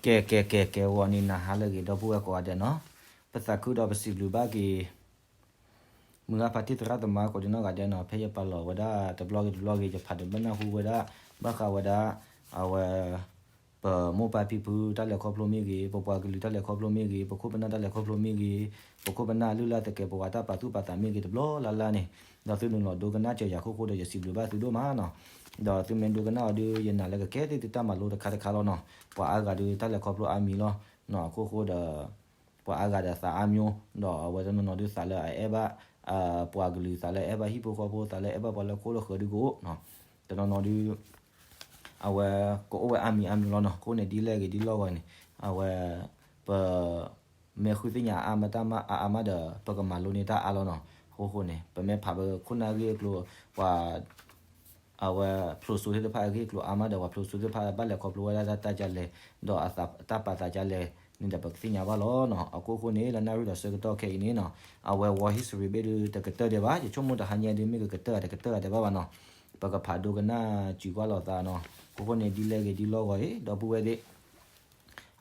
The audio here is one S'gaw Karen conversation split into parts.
ကဲ ကဲ ကဲ ကဲ ဂီၤန့ၣ်နၤဟါလၢအဂ့ၤ ဒီပုၢ်ဝဲၢ်ကိးဂၤဒဲးနီၤ, ပသးခုဒီးပစံးဘျုးဘၣ်က့ၤ မုၢ်ဂၤဖါတံၢ်သရၣ်သမါကိးဒံနီၢ်ဂၤဒဲးနီၤ, ဖဲယပာ်လီၤဝဲဒၣ်တဘျီဂ့ၤတဘျီဂ့ၤ ယဖးဒိးဘၣ်နၢ်ဟူဝဲဒၣ် ဘၣ်ဃးဝဲဒၣ် အဝဲ ပမိၢ်ပၢ်ဖံဖုတၢ်လဲၤခီဖျိမ့ၢ်ဂ့ၤ, ပပှၤကလုာ်တၢ်လဲၤခီဖျိမ့ၢ်ဂ့ၤ, ပခိၣ်ပနၢ်တၢ်လဲၤခီဖျိမ့ၢ်ဂ့ၤ, ပခိၣ်ပနၢ်လုၢ်လၢ်သကဲးပဝးတၢ်ပာ်သူၣ်ပာ်သးမ့ၢ်ဂ့ၤတဘျီလၢ်လၢ်န့ၣ်, ဒီးသုနုာ်လီၤဒိကနၣ်စၢၤယၤအခိၣ်ဃိဒီး ယစံးဘျုးဘၣ်သုဒိၣ်မးနီၤ. ဒီးသုမ့ၢ်ဒိကနၣ်အီၤဒီး ယနာ်လၢကကဲသ့ၣ်သုတၢ်မၤလိတခါတခါလီၤနီၤ. ပှၤအါဂၤဒီးတၢ်လဲၤခီဖျိအါမံၤလီၤ. အခိၣ်ဃိဒီး ပှၤအါဂၤဒီးသးအါမျိၢ်, ဒီးအဝဲတနီၤနီၤဒုးသးလၢအအဲၣ်ဘၣ် ပှၤကလုာ်, သးလၢအအဲၣ်ဘၣ်ဟံၣ်ဖိဃီဖိ, သးလၢအအဲၣ်ဘၣ်ပှၤလၢခိၣ်လၢဃၢၤဒုကအိၣ်နီၤ. တနီၤနီၤဒုး အဝဲကအိၣ်ဝဲအါမံၤအါမျိၢ်လီၤနီၤ. အဃိန့ၣ်ဒ်လဲၣ်ဂ့ၤဒ်လဲၣ်ဂ့ၤန့ၣ် အဝဲ ပ မ့ၢ်ဃုသ့ၣ်ညါအါမးတၢ်မးအါအါမးဒီး ပကမၤလိန့ၢ်တၢ်အါလီၤနီၤ. အဃိဃိန့ၣ် ပမ့ၢ်ဖးပခိၣ်နၢ်အဂ့ၢ်အကျိၤ ပှၤ အဝဲဖျိးစိသ့ၣ်တဖၣ်အဂ့ၢ်အကျိၤအါမးဒီး ပှၤဖျိးစိသ့ၣ်တဖၣ်ဘၣ်လဲၤခီဖျိဝဲဒၣ်တၢ်ကလဲၤ ဒီးအတၢ်ပာ်သးကလဲၤန့ၣ်ဒီး ပကသ့ၣ်ညါဘၣ်လီၤနီၤ. အခိၣ်ဃိန့ၣ် လၢနၣ်ရံၣ်ဒီးဆၢကတီၢ်ခဲအံၤန့ၣ်နီၤ အဝဲ world history ဘ့ၣ်ဒုးတကတၢၢ်ဒဲးဘၣ်. ယဆိကမိၣ်တဟါညါဒုးမ့ၢ်ကကတၢၢ်တကတၢၢ်ဒဲးဘၣ်ဘၣ်နီၤ. ပကဖးဒိကနၣ်စံးကွၢ်လိာ်သးနီၤ. အခိၣ်ဃိန့ၣ်ဒ်လဲၣ်ဂ့ၤဒ်လဲၣ်ဂ့ၤ ဒီပုၢ်ဝဲၢ်သ့ၣ်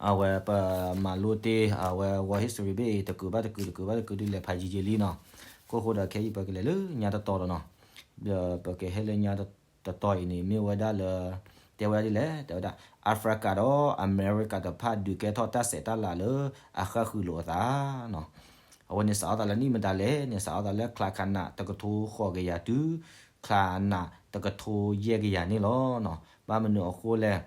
အဝဲပမၤလိတ့ၢ် အဝဲ world history ဘ့ၣ်အံၤ တကုာ်ဘၣ်တကုာ် တကုာ်ဘၣ်တကုာ် ဒုးလဲၤဖးယံာ်ယံာ်လံနီၤ. အခိၣ်ဃိဒီးခဲအံၤပကလဲၤလၢညါတတီၤဒီးနီၤ. ဒီးပကဟဲလၢညါတတီၤအံၤန့ၣ် မ့ၢ်ဝဲဒၣ်လၢ တဲဝဲဒၣ်ဒ်လဲၣ် တဲဝဲဒၣ် Africa ဒီးအမဲရကၤတဖၣ်ဒုးကဲထီၣ်တၢ်ဆဲးတၢ်လၤလၢအဃၣ်ဃုာ်လိာ်အသးနီၤ. အဝဲန့ၣ်စးထီၣ်သးလၢနံၣ်မတၤလဲၣ်န့ၣ် စးထီၣ်သးလၢချါခးနးတကထိဃိးကယၤတုၤ ချါနးတကထိယဲၢ်ကယၤန့ၣ်လီၤ. ဘၣ်မနုၤအဃိလဲၣ်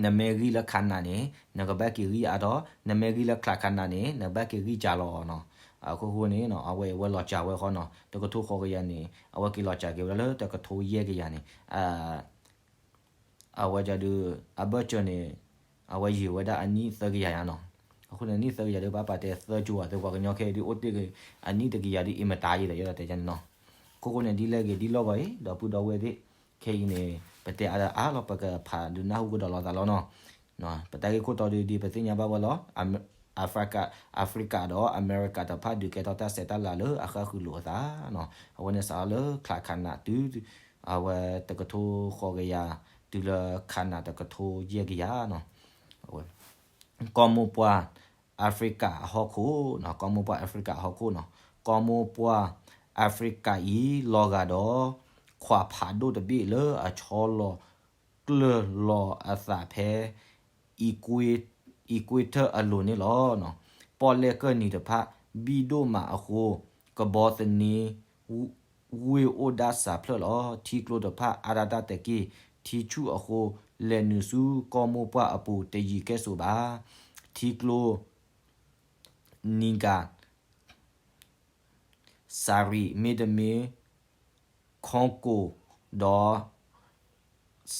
နမ့ၢ်ဂံၢ်လၢခးနးန့ၣ် နကဘၣ်က့ၤဂံၢ်အါထီၣ်, နမ့ၢ်ဂံၢ်လၢချါခးနးန့ၣ် နကဘၣ်က့ၤဂံၢ်ကၢ်လီၤနီၤ. အခိၣ်ဃိန့ၣ် အဝဲအံၤဝဲလီၤစှၤဝဲဃီနီၤ, တကထိဃိးကယၤန့ၣ် အဝဲက့ၤလီၤစှၤက့ၤဝဲဒၣ်လၢတကထိယဲၢ်ကယၤန့ၣ် အဝဲဒၣ်ဒုး အဘၢၣ်စၢၤန့ၣ် အဝဲယံာ်ဝဲဒၣ်အနံၣ်သၢကယၤညါနီၤ. အဃိန့ၣ် နံၣ်သၢကယၤဒုး ပဘၣ်ပာ်တဲသၢကၠိၤအသး ပှၤကညီခဲအံၤဒုးအိၣ်တ့ၢ်ဂ့ၤ အနံၣ်တကယၤဒုး အ့မတၤယံၤဒီး ယဲဒၣ်တဲန့ၣ်နီၤ. အခိၣ်ဃိန့ၣ် ဒ်လဲၣ်ဂ့ၤဒ်လဲၣ်ဂ့ၤအံၤ ဒီပုၢ်ဒီဝဲၢ်သ့ၣ် ခဲအံၤန့ၣ် ပတဲအါဒီးအါလီၤ ပကဖးဒုးနၢ်ဟူကဒီးလိာ်သးလီၤနီၤ. ပတၢ်ဂ့ၢ်ခိၣ်တီဒုးဒ်ပသ့ၣ်ညါဘၣ်ဝဲလီၤ. Africa ဒီးအမဲရကၤတဖၣ် ဒုးကဲထီၣ်တၢ်ဆဲးတၢ်လၤလၢအဃၣ်ဃုာ်လိာ်အသးနီၤ. အဝဲန့ၣ်စးထီၣ်လၢချါခးနးတုၤ အဝဲတကထိဃိးကယၤ တုၤလၢခးနးတကထိယဲၢ်ကယၤနီၤ. အဝဲ ကီၢ်မိၢ်ပှၢ် Africa အဟီၣ်ခိၣ်နီၤ, ကီၢ်မိၢ်ပှၢ် Africa အဟီၣ်ခိၣ်နီၤ, ကီၢ်မိၢ်ပှၢ် Africa အံၤ လီၤဂာ်ဒီး ခွးဖးဒိၣ်တဘ့ၣ်လၢအဆီလီၤကျၢၢ်လီၤအသးဖဲ Equator အလိၤန့ၣ်လီၤ. ပီၣ်လဲၣ်ကၢၢ်နံၤတဖၣ် ဘံၣ်ဒိၣ်မးအဃိ ကဘီသန့ ဝ့ၢ်အိၣ်ဒၣ်စးဖျၢၣ်လီၤ. ထံကျိတဖၣ်အါဒၣ်တၢ်တက့ၢ်. ထံဆူၣ်အဃိ လဲၤနုာ်ဆူကီၢ်မိၢ်ပှၢ်အပူၤတယံၤကဲၣ်ဆိးဘၣ်. ထံကျိ Niger Sahara မ့တမ့ၢ် Congo ဒီး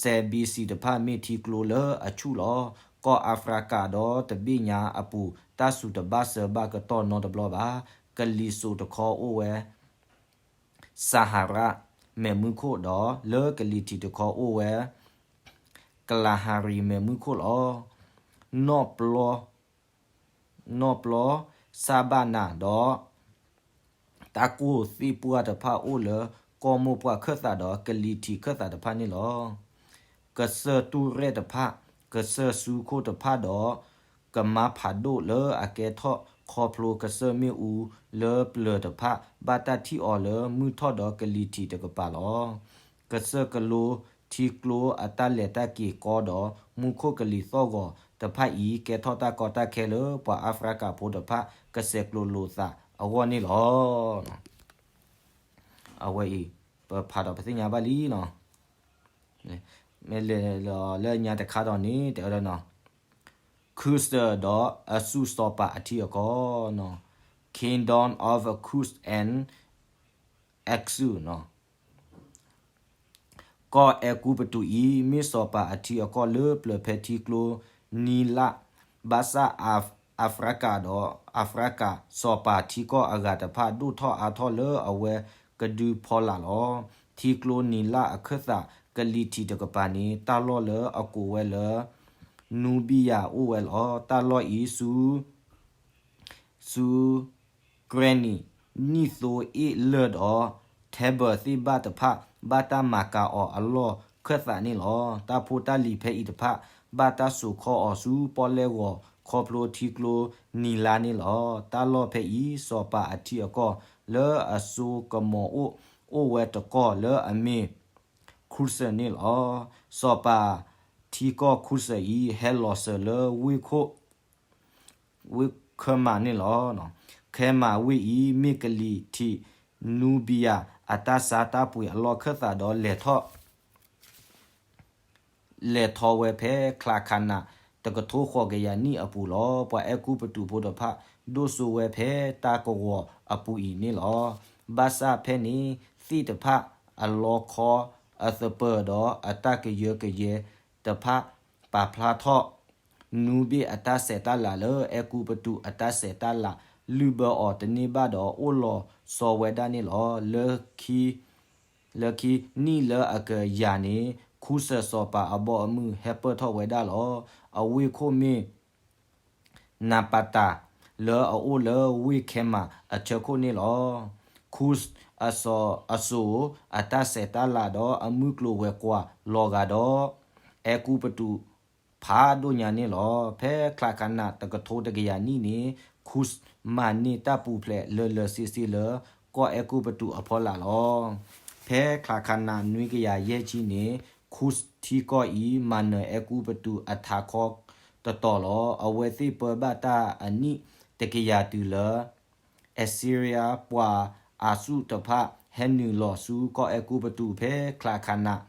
Zambezi တဖၣ်မ့ၢ်ထံကျိလၢအဆူၣ်လီၤ. ကီၢ် Africa ဒီတဘ့ၣ်ညါအပူၤ တၢ်စူၤတဘၣ်စၢၤဘၣ်ကတီၢ်နီတဘျီဘၣ်. ကလံၤစိးတခီအိၣ်ဝဲ Sahara မဲာ်မုၢ်ခိၣ်ဒီး လၢကလံၤထံးတခီအိၣ်ဝဲ Kalahari မဲာ်မုၢ်ခိၣ်လီၤ. နီၣ်ပျီ နီၣ်ပျီ Savannah ဒီး တၢ်ကိၢ်သ့ၣ်ပှၢ်တဖၣ်အိၣ်လၢ ကီၢ်မိၢ်ပှၢ်ခၢၣ်သးဒီးကလံၤထံးခၢၣ်သးတဖၣ်န့ၣ်လီၤ. ကစၢၢ်တူၢ်ရဲၣ်တဖၣ်, ကစၢၢ်စုခိၣ်တဖၣ်ဒီး ကမါဖးဒိၣ်လၢအကဲထီၣ်ခီဖျိကစၢၢ်မ့ၣ်အူ လၢပျၢၤတဖၣ် ဘၣ်တၢ်ထံၣ်အီၤလၢမုၢ်ထီၣ်ဒီးကလံၤထံးတကပၤလီၤ. ကစၢၢ်ကလိ ထံကျိအတၢ်လဲၤတၢ်က့ၤကီဒီး မူခိၣ်ကလံၤသီၣ်ဂီၤတဖၣ်အံၤ ကဲထီၣ်တၢ်ကီတၢ်ခဲလၢပှၤအၤဖရကၤဖိတဖၣ် ကဆဲးကျိးလိာ်သးအဂီၢ်န့ၣ်လီၤ. အဝဲအံၤ ပဖးဒီးပသ့ၣ်ညါဘၣ်လံနီၤ. မ့ၢ်လဲၤလီၤလၢညါတခါဒီးန့ၣ် တဲဝဲဒၣ်နီၤ Kush ဒီးအစုစီၤပၤအထံအကီၢ်နီၤ Kingdom of Kush and Axum နီၤ. ကီၢ်အဲၤကူပတူးအံၤ မ့ၢ်စီၤပၤအထံအကီၢ်လၢပျၢၤဖဲထံကျိနံၤလၣ်, ဘၣ်ဆၣ်အၤဖရကၤဒီးအၤဖရကၤ စီၤပၤထံကီၢ်အဂၤတဖၣ် ဒိၣ်ထီၣ်အါထီၣ်လၢအဝဲကဒုဖီလာ်လီၤ. ထံကျိနံၤလၣ်အခၢၣ်သး ကလံၤထံးတကပၤန့ၣ် တၢ်လီၢ်လၢအကိးဝဲလၢ Nubia အိၣ်ဝဲလီၤ. တၢ်လီၢ်အံၤဆူ ဆူ Granite နံၣ်သိအ့ၣ်လၢၢ်ဒီး Table သ့ၣ်ဘၣ်တဖၣ် ဘၣ်တၢ်မၤကၤအီၤအလီၢ်ခၢၣ်သးန့ၣ်လီၤ. တၢ်ဖိတၢ်လံၤဖဲအံၤတဖၣ် ဘၣ်တၢ်စိာ်ခီအီၤဆူပီၣ်လဲၣ်ဂီၤခီဖျိထံကျိနံၤလါန့ၣ်လီၤ. တၢ်လီၢ်ဖဲအံၤ စီၤပၤအထံအကီၢ်လၢအစိကမီၤအိၣ် အိၣ်ဝဲတကီၢ်လၢအမ့ၢ် ခူစၢၣ်န့ၣ်လီၤ. စီၤပၤထံကီၢ်ခူစၢၣ်အံၤ ဟဲလီၤစၢၤလၢဝ့ၢ်ခိၣ် ဝ့ၢ်ခဲမးန့ၣ်လီၤ. ခဲမးဝ့ၢ်အံၤ မ့ၢ်ကလံၤထံး နူဘံယၤ အတၢ်ဆါတၢ်ပှ့ၤအလီၢ်ခၢၣ်သးဒီးလဲၤထီၣ် လဲၤထီၣ်ဝဲဖဲချးခးနး တကထိဃိးကယၤနံၣ်အပူၤလီၤ. ပှၤအဲၤကူပတူးဖိတဖၣ် ဒိၣ်စိဝဲဖဲတၢ်ကဝီၤအပူၤအံၤန့ၣ်လီၤ. ဘၣ်ဆၣ်ဖဲန့ၣ်သ့ၣ်တဖၣ် အလီခီအသပၢၤဒီးအတၢ်ကယၢကယဲတဖၣ် ပာ်ဖျါထီၣ် နူဘ့ၣ်အတၢ်ဆဲးတၢ်လၤလၢ အဲၤကူပတူးအတၢ်ဆဲးတၢ်လၤ လုၢ်ဘၢအီၤတန့ၢ်ဘၣ်ဒီး အိၣ်လီၤဆီဝဲဒၣ်န့ၣ်လီၤ. လၢခံ လၢခံနံၣ်လၢအကယၤန့ၣ် ခူစၢၣ်စီၤပၤအဘီအမုၢ်ဟဲပၢၢ်ထီၣ်ဝဲဒၣ်လီၤ. အဝ့ၢ်ခိၣ်မ့ၢ် နၤပၤတၤ လၢအအိၣ်လၢဝ့ၢ်ခဲမးအဆၢခိၣ်န့ၣ်လီၤ. ခူစၢၣ်အစိၤ အတၢ်ဆဲးတၢ်လၤဒီးအမုၢ်ကျိၤဝဲၤကွာ်လီၤဂာ်ဒီး အဲၤကူပတူးဖးဒိၣ်ညါန့ၣ်လီၤ. ဖဲချးခးနးတကထိတကယၤနံၣ်န့ၣ် ခူစၢၣ်မၤန့ၢ်တၢ်ပူၤဖျဲးလၢာ်လၢာ်ဆ့ဆ့လၢ ကီၢ်အဲၤကူပတူးအဖီလာ်လီၤ. ဖဲချးခးနးနွံကယၤယဲၢ်ဆံန့ၣ် ခူစၢၣ်ထံကီၢ်အံၤ မၤနၢၤအဲၤကူပတူးအထးခီတတီၤလီၤ. အဝဲသ့ၣ်ပၢဘၣ်တၢ်အနံၣ်တကယၤတုၤလၢ အ့းစံရံယါ ပှၤအၤစူၣ်တဖၣ် ဟဲနုာ်လီၤဆူကီၢ်အဲၤကူပတူးဖဲချးခးနး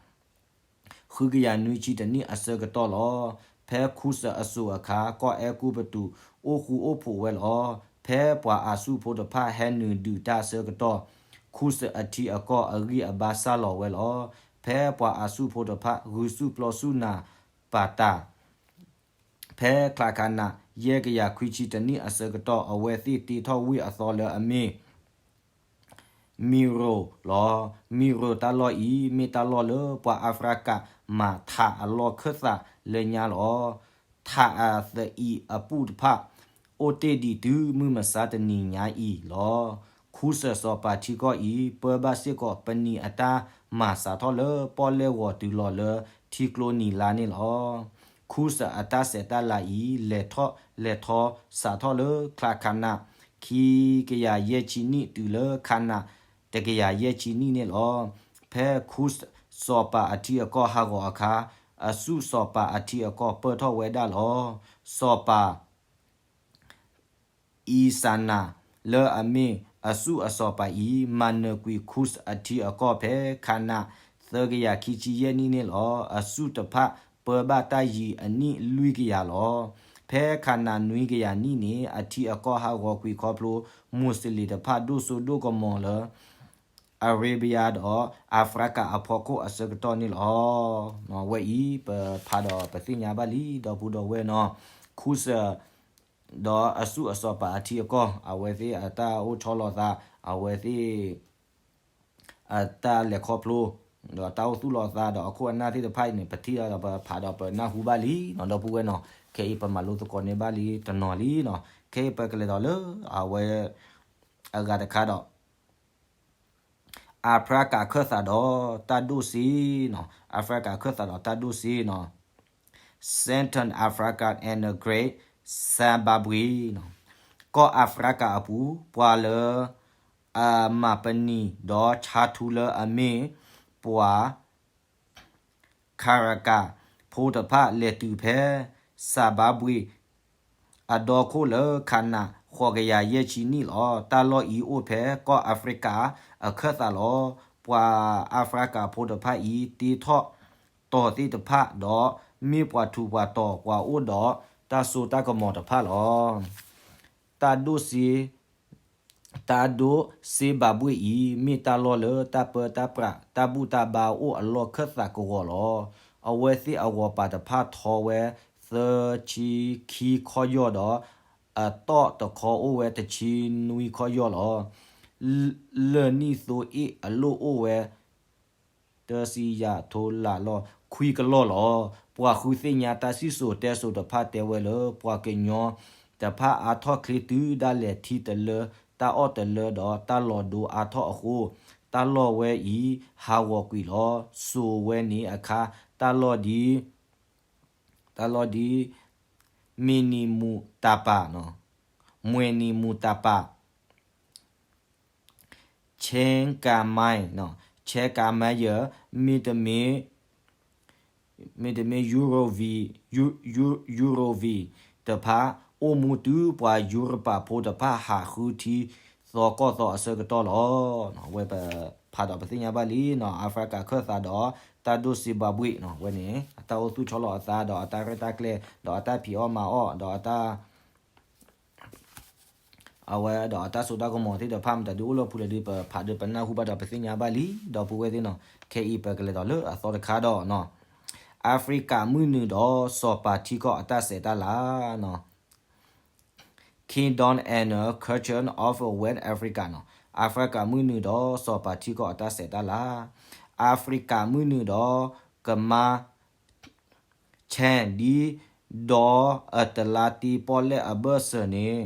ဃုကယၤနွံဆံတနံၣ်အဆၢကတီၢ်လီၤ. ဖဲခူစၢၣ်အစိၤအခါ ကီၢ်အဲၤကူပတူး အိၣ်ဃူအိၣ်ဖိးဝဲလီၤ. ဖဲပှၤအၤစူၣ်ဖိတဖၣ်ဟဲနုာ်ဒုးတၢ်အဆၢကတီၢ် ခူစၢၣ်အထံအကီၢ်အဂံၢ်အဘါစၢ်လီၤဝဲလီၤ. ဖဲပှၤအၤစူၣ်ဖိတဖၣ် ဂုာ်ဆူၣ်ပျီဆူၣ်နၤပၤတၤ ဖဲချးခးနး ယဲၢ်ကယၤခွံဆံတနံၣ်အဆၢကတီၢ် အဝဲသ့ၣ်တ့ထီၣ်ဝ့ၢ်အသီလၢအမ့ၢ် မံရိၤလီၤ. မံရိၤတၢ်လီၢ်အံၤ မ့ၢ်တၢ်လီၢ်လၢပှၤအၤဖရးကးမၤထးအလီၢ်ခၢၣ်သးလၢညါလီၤ. ထးအသအံၤအပူၣ်တဖၣ် အိၣ်တ့ၢ်ဒံးတုၤမုၢ်မဆါတနံၤညါအံၤလီၤ. ခူစၢၣ်စီၤပၤထံကီၢ်အံၤ ပၢဘၣ်စ့ၢ်ကီးပနံာ်အတၢ်မၤစးထီၣ်လၢပီၣ်လဲၣ်ဂီၤတုၤလီၤလၢထံကျိနံၤလါန့ၣ်လီၤ. ခူစၢၣ်အတၢ်ဆဲးတၢ်လၤအံၤ လဲၤထီၣ်လဲၤထီစးထီၣ်လၢချးခးနး ခံကယၤယဲၢ်ဆံနံၣ်တုၤလၢခးနး တကယၤယဲၢ်ဆံနံၣ်န့ၣ်လီၤ. ဖဲခူစၢၣ်စီၤပၤအထံအကီၢ်ဟးဂီၤအခါ အၤစူၣ်စီၤပၤအထံအကီၢ်ပၢၢ်ထီၣ်ဝဲဒၣ်လီၤ. စီၤပၤ အံစၤနၤ လၢအမ့ၢ်အၤစူၣ်အစီၤပၤအံၤ မၤနၢၤကွံာ်ခူစၢၣ်အထံအကီၢ်ဖဲခးနး သၢကယၤခံဆံယဲၢ်နံၣ်န့ၣ်လီၤ. အၤစူၣ်တဖၣ်ပၢဘၣ်တၢ်ယံၤအနံၣ်လွံၢ်ကယၤလီၤ. ဖဲခးနးနွံကယၤနံၣ်န့ၣ် အထံအကီၢ်ဟးဂီၤကွံာ်ခီဖျိ မူးစလ့ၣ်တဖၣ်ဒိၣ်စိဒိၣ်ကမီၤလၢ Arabia ဒီးအၤဖရးကးအဖီခိၣ်အဆၢကတီၢ်န့ၣ်လီၤ. ဝဲအံၤ ပဖးဒီးပသ့ၣ်ညါဘၣ်လံ ဒီပုၢ်ဒီဝဲၢ်နီၤ, ခူစၢၣ် ဒီးအၤစူၣ်အစီၤပၤအထံအကီၢ် အဝဲသ့ၣ်အတၢ်အိၣ်ဆီလီၤသး အဝဲသ့ၣ် အတၢ်လဲၤခီဖျိ ဒီးတၢ်အိၣ်သူၣ်လီၤသးဒီးအခိၣ်အနၢ်သ့ၣ်တဖၣ်အံၤန့ၣ် ပထံၣ်ဒီးပဖးဒီးပနၢ်ဟူဘၣ်လံနီၤ ဒီပုၢ်ဝဲၢ်နီၤ. ခဲအံၤပမၤလိသကိးန့ၢ်ဘၣ်လံတနီၤလံနီၤ. ခဲအံၤပကလဲၤဒီးလၢ အဝဲ အဂၤတခါဒီး အၤဖရးကးခၢၣ်သးဒီးတၢ်ဒိၣ်စ့နီၤ, အၤဖရးကးခၢၣ်သးဒီးတၢ်ဒိၣ်စ့နီၤ, Central Africa and the Great Zimbabwe နီၤ, ကီၢ်အၤဖရးကးအပူၤ ပှၤလၢ အမၤပနံာ်ဒီးဆါထူလၢအမ့ၢ် ပှၤ ခရကး ဖိတဖၣ်လဲၤတုၤဖဲ Zimbabwe အဒီခိၣ်လၢခးနး ဃိးကယၤယဲၢ်ဆံနံၣ်လီၤ. တၢ်လီၢ်အံၤအိၣ်ဖဲကီၢ်အၤဖရံကၤအခၢၣ်သးလီၤ. ပှၤအၤဖရံကၤဖိတဖၣ်အံၤ တ့ထီၣ်တီၤသ့ၣ်တဖၣ်ဒီး မ့ၢ်ပှၤထူးပှၤတီၤ ပှၤအိၣ်ဒီးတၢ်စိတၢ်ကမီၤတဖၣ်လီၤ. တၢ်ဒိၣ်စ့ တၢ်ဒိၣ် Zimbabwe အံၤ မ့ၢ်တၢ်လီၢ်လၢတၢ်ပၢတၢ်ပြး တၢ်ဘူၣ်တၢ်ဘါအိၣ်အလီၢ်ခၢၣ်သးကဝီၤလီၤ. အဝဲသ့ၣ်အဂီၤပၤတဖၣ်ထီဝဲ သၢဆံခံခီၣ်ယီၢ်ဒီး အတီၢ်တခီအိၣ်ဝဲတဆံနွံခီၣ်ယီၢ်လီၤ. လၢၢ်နံၣ်သိအ့ၣ်အလိၣ်အိၣ်ဝဲ တဆံယၤထိလးလီၢ် ခွံကလီၢ်လီၤ. ပှၤဃုသ့ၣ်ညါတၢ်စံၣ်စိၤတဲစိၤတဖၣ်တဲဝဲလၢ ပှၤကညီတဖၣ်အါထီၣ်ချ့တုၤဒၣ်လဲာ်ထံတလၢ တၢ်အီၣ်တလၢဒီးတၢ်လီၤဒိအါထီၣ်အဃိ တၢ်လီၢ်ဝဲအံၤဟးဂီၤကွံာ်လီၤ. စိၤဝဲန့ၣ်အခါ တၢ်လီၢ်ဒ် တၢ်လီၢ်ဒ် မ့ၢ်နံၤမူးတၢ်ပာ်, မွဲနံၤမူးတၢ်ပာ် Chiang Mai, Chiang Mai ယဲၢ် မ့တမ့ၢ် မ့တမ့ၢ် ယူရိ ယူရိ တဖၣ် အိၣ်မူတုၤပှၤယူရပၤဖိတဖၣ်ဟးဃုထံသီကီၢ်သီအဆၢကတီၢ်လီၤ. ဝဲပဖးဒီးပသ့ၣ်ညါဘၣ်လံနီၤ အၤဖရကၤခၢၣ်သးဒီးတၢ်ဒိၣ်စံးဘးဘှ့ၣ်နီၤ ဝဲန့ၣ် အတၢ်အိၣ်သူၣ်ဆီလီၤအသးဒီးအတၢ်ရဲၣ်တၢ်ကျဲၤ ဒီးအတၢ်ဖံးအီၣ်မၤအီၣ် ဒီးအတၢ် အဝဲဒီးအတၢ်စိတၢ်ကမီၤသ့ၣ်တဖၣ် မတၤဒုးအိၣ်လၢပူၤလဲၣ်ဒုး ပဖးဒုးပနၢ်ဟူဘၣ်ဒီးပသ့ၣ်ညါဘၣ်လံ ဒီပုၢ်ဝဲၢ်သ့ၣ်နီၤ ခဲအံၤပကလဲၤဒီးလၢအသီတခါဒီးနီၤ အၤဖရံကၤမုၢ်နုာ်ဒီးစီၤပၤထံကီၢ်အတၢ်စဲးတၢ်လၤနီၤ Kingdom and Culture of West Africa နီၤ အၤဖရံကၤမုၢ်နုာ်ဒီးစီၤပၤထံကီၢ်အတၢ်စဲးတၢ်လၤ အၤဖရံကၤမုၢ်နုာ်ဒီးကမါ Channel ဒ် ဒီးအတလါတံပီၣ်လဲၣ်အဘၢၣ်စၢၤန့ၣ်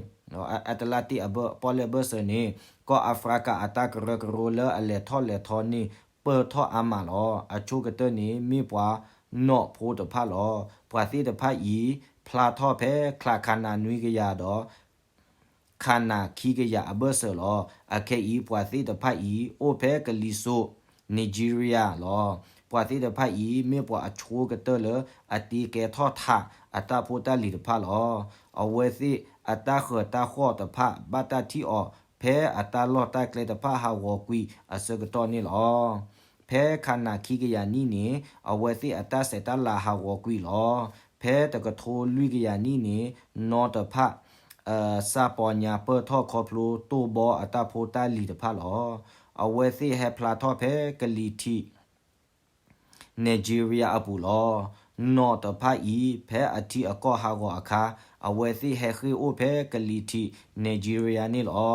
အတလါတံအဘၢၣ် ပီၣ်လဲၣ်အဘၢၣ်စၢၤန့ၣ် ကီၢ်အၤဖရကၤအတၢ်ကရၢကရိလၢအလဲၤထီၣ်လဲၤထီန့ၣ် ပၢၢ်ထီၣ်အါမးလီၤ. အဆိကတၢၢ်န့ၣ် မ့ၢ်ပှၤနီၣ်ဖိတဖၣ်လီၤ. ပှၤသ့ၣ်တဖၣ်အံၤ ဖျါထီၣ်ဖဲချါခါနၤနွံကယၤဒီး ခါနၤခံကယၤအဘၢၣ်စၢၤလီၤ. အခဲအံၤ ပှၤသ့ၣ်တဖၣ်အံၤ အိၣ်ဖဲကလံၤစိး Nigeria လီၤ. ပှၤသ့ၣ်တဖၣ်အံၤ မ့ၢ်ပှၤအဆိကတၢၢ်လၢအတ့ကဲထီၣ်ထးအတၢ်ဖိတၢ်လံၤတဖၣ်လီၤ. အဝဲသ့ၣ်အတၢ်ဃၢၤတၢ်ဃီၣ်တဖၣ် ဘၣ်တၢ်ထံၣ်အီၤ ဖဲအတၢ်လီၢ်တၢ်ကျဲတဖၣ်ဟးဂီၤကွံာ်အဆၢကတီၢ်န့ၣ်လီၤ. ဖဲခါနၤခံကယၤနံၣ်န့ၣ် အဝဲသ့ၣ်အတၢ်ဆဲးတၢ်လၤဟးဂီၤကွံာ်လီၤ. ဖဲတကထိလွံၢ်ကယၤနံၣ်န့ၣ် နီၢ်တဖၣ် စၢ်ပီညါပၢၢ်ထီၣ်ခီဖျိတိၢ်ဘီအတၢ်ဖိတၢ်လံၤတဖၣ်လီၤ. အဝဲသ့ၣ်ဟဲဖျါထီၣ်ဖဲကလံၤထံး Nigeria အပူၤလီၤ. နီၢ်တဖၣ်အံၤ ဖဲအထံအကီၢ်ဟးဂီၤအခါ အဝဲသ့ၣ်ဟဲဃ့ၢ်အိၣ်ဖဲကလံၤထံး Nigeria န့ၣ်လီၤ.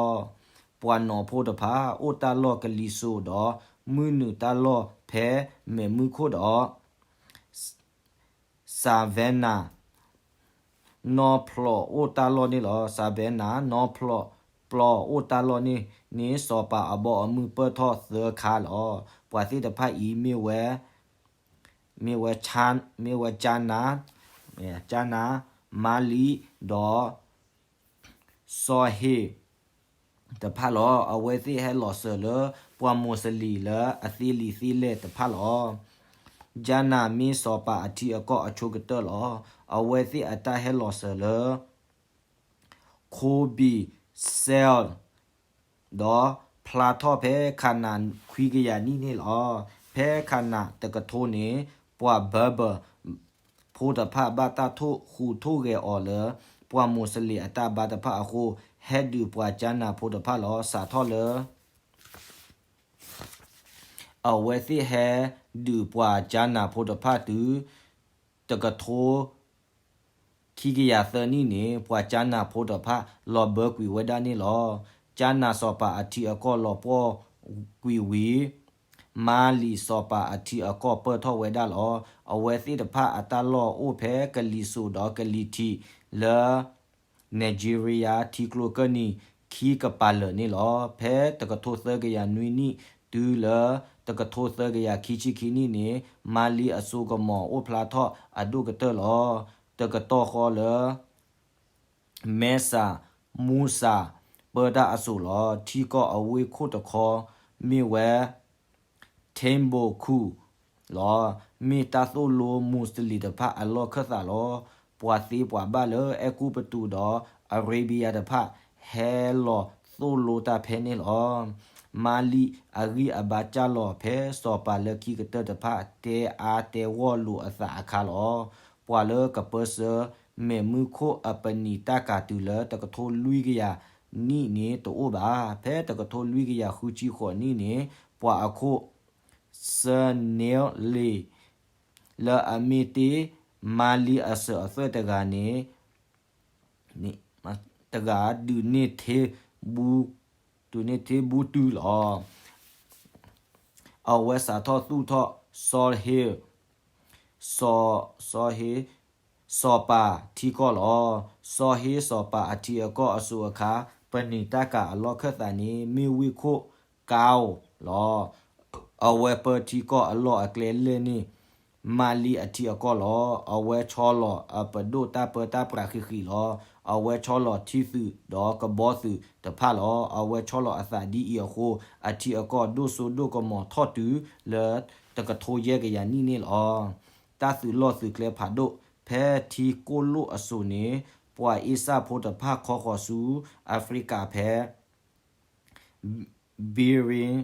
ပှၤနီၢ်ဖိတဖၣ် အိၣ်တၢ်လီၢ်ကလံၤစိးဒီး မုၢ်နုာ်တၢ်လီၢ်ဖဲမဲးမုၢ်ခိၣ်ဒီး Savannah နီၢ်ဖျိးအိၣ်တၢ်လီၢ်န့ၣ်လီၤ. Savannah နီၢ်ဖျိးပျီအိၣ်တၢ်လီၢ်န့ၣ်န့ၣ် စီၤပၤအဘီအမုၢ်ပၢၢ်ထီၣ်သၢခါလီၤ. ပှၤသ့ၣ်တဖၣ်အံၤ မ့ၢ်ဝဲ မ့ၢ်ဝဲ ကၠါနၤ ကၠါနၤ မါလံ ဒီး စီၤဟ့ၣ် တဖၣ်လီၤ. အဝဲသ့ၣ်ဟဲလီၤစၢၤလၢ ပှၤမိၤစလံၤလၢအသ့လံာ်သ့လဲၢ်တဖၣ်လီၤ. ကၠါနၤမ့ၢ်စီၤပၤအထံအကီၢ်အဆိကတၢၢ်လီၤ. အဝဲသ့ၣ်အတၢ်ဟဲလီၤစၢၤလၢ ခိဘံၣ် စဲး ဒီးဖျါထီၣ်ဖဲခါနၤခွံကယၤနံၣ်န့ၣ်လီၤ. ဖဲခါနၤတကထိန့ၣ် ပှၤဘၢဘၢ ဖိတဖၣ်ဘၣ်တၢ်ထိၣ်ဃူၤထိၣ်ဂဲၤအီၤလၢ ပှၤမိၤစလံၤအတၢ်ဘါတဖၣ်အဃိ ဟဲဒုးပှၤကၠါနၤဖိတဖၣ်လီၤ. စးထီၣ်လၢ အဝဲသ့ၣ်ဟဲဒုးပှၤကၠါနၤဖိတဖၣ်တုၤ တကထိ ခံကယၤသၢနံၣ်န့ၣ် ပှၤကၠါနၤဖိတဖၣ် လီၤဘၢကွံာ်ဝဲဒၣ်န့ၣ်လီၤ. ကၠါနၤစီၤပၤအထံအကီၢ်လီၤပှီၢ်ကွံာ်ဝံၤ မါလံၤစီၤပၤအထံအကီၢ်ပၢၢ်ထီၣ်ဝဲဒၣ်လီၤ. အဝဲသ့ၣ်တဖၣ်အတၢ်လီၢ်အိၣ်ဖဲကလံၤစိးဒီးကလံၤထံးလၢ Nigeria ထံကျိကၢၢ်နံၤခံကပၤလၢာ်န့ၣ်လီၤ. ဖဲတကထိသၢကယၤနွံနံၣ် တုၤလၢ တကထိသၢကယၤခံဆံခံနံၣ်န့ၣ် မါလံအစိကမီၤအိၣ်ဖျါထီၣ်အဒိၣ်ကတၢၢ်လီၤ. တကတီၢ်ဃီလၢ မဲစး မူစး ပၢတၢ်အစိၤလီၤ. ထံကီၢ်အဝ့ၢ်ခိၣ်တခီ မ့ၢ်ဝဲ Timbuktu လီၤ. မ့ၢ်တၢ်သိၣ်လိမူးစလံၤတဖၣ်အလီၢ်ခၢၣ်သးလီၤ. ပှၤသ့ပှၤဘၣ်လၢအဲၤကူပတူးဒီး Arabia တဖၣ် ဟဲလီၤသိၣ်လိတၢ်ဖဲန့ၣ်လီၤ. မါလံအဂံၢ်အဘါစၢ်လီၤဖဲစီၤပၤလၢခံကတၢၢ်တဖၣ် တဲအါတဲဂီၢ်လိာ်အသးအခါလီၤ. ပှၤလၢကပၢဆှၢ မဲးမုၢ်ခိၣ်အပနံာ်တၢ်ကၤတုၤလၢ တကထိလွံၢ်ကယၤနံၣ်န့ၣ်တအိၣ်ဘၣ်. ဖဲတကထိလွံၢ်ကယၤဃုဆံဃိးနံၣ်န့ၣ် ပှၤအခိၣ် စၢနဲလ့ၣ် လၢအမ့ၢ်တ့ၢ်မါလံအစၢၤအသွဲၣ်တဂၤန့ၣ် တဂၤ ဒုးန့ၢ်ထ့ ဒုးန့ၢ်ထ့ဘူးတုၤလီၤ. အဝဲစးထီၣ်သူၣ်ထီၣ် စီၤဟ့ၣ် စီၤ စီၤဟ့ၣ် စီၤပၤထံကီၢ်လီၤ. စီၤဟ့ၣ်စီၤပၤအထံအကီၢ်အစိၤအခါ ပနံာ်တၢ်ကၤအလီၢ်ခၢၣ်သးန့ၣ် မ့ၢ်ဝ့ၢ်ခိၣ်ကါအိၣ်လီၤ. အဝဲပၢထံကီၢ်အလီၢ်အကျဲလဲၣ်န့ၣ် မၤလံအထံအကီၢ်လီၤ. အဝဲဆီလီၤအပဒိၣ်တၢ်ပၢတၢ်ပြးဃံးဃံးလီၤ. အဝဲဆီလီၤထံသုးဒီးကဘီသုးတဖၣ်လီၤ. အဝဲဆီလီၤအသးဒ်အံၤအဃိ အထံအကီၢ်ဒိၣ်စိဒိၣ်ကမီၤထီၣ်တုၤလၢတကထိယဲၢ်ကယၤနံၣ်န့ၣ်လီၤ. တၢ်သုးလီၢ်သုးကျဲဖးဒိၣ် ဖဲထံကိၣ်လိၣ်အစိၤန့ၣ် ပှၤအ့စၢ်ဖိတဖၣ်ခီဃီၤဆူ Africa ဖဲ Bering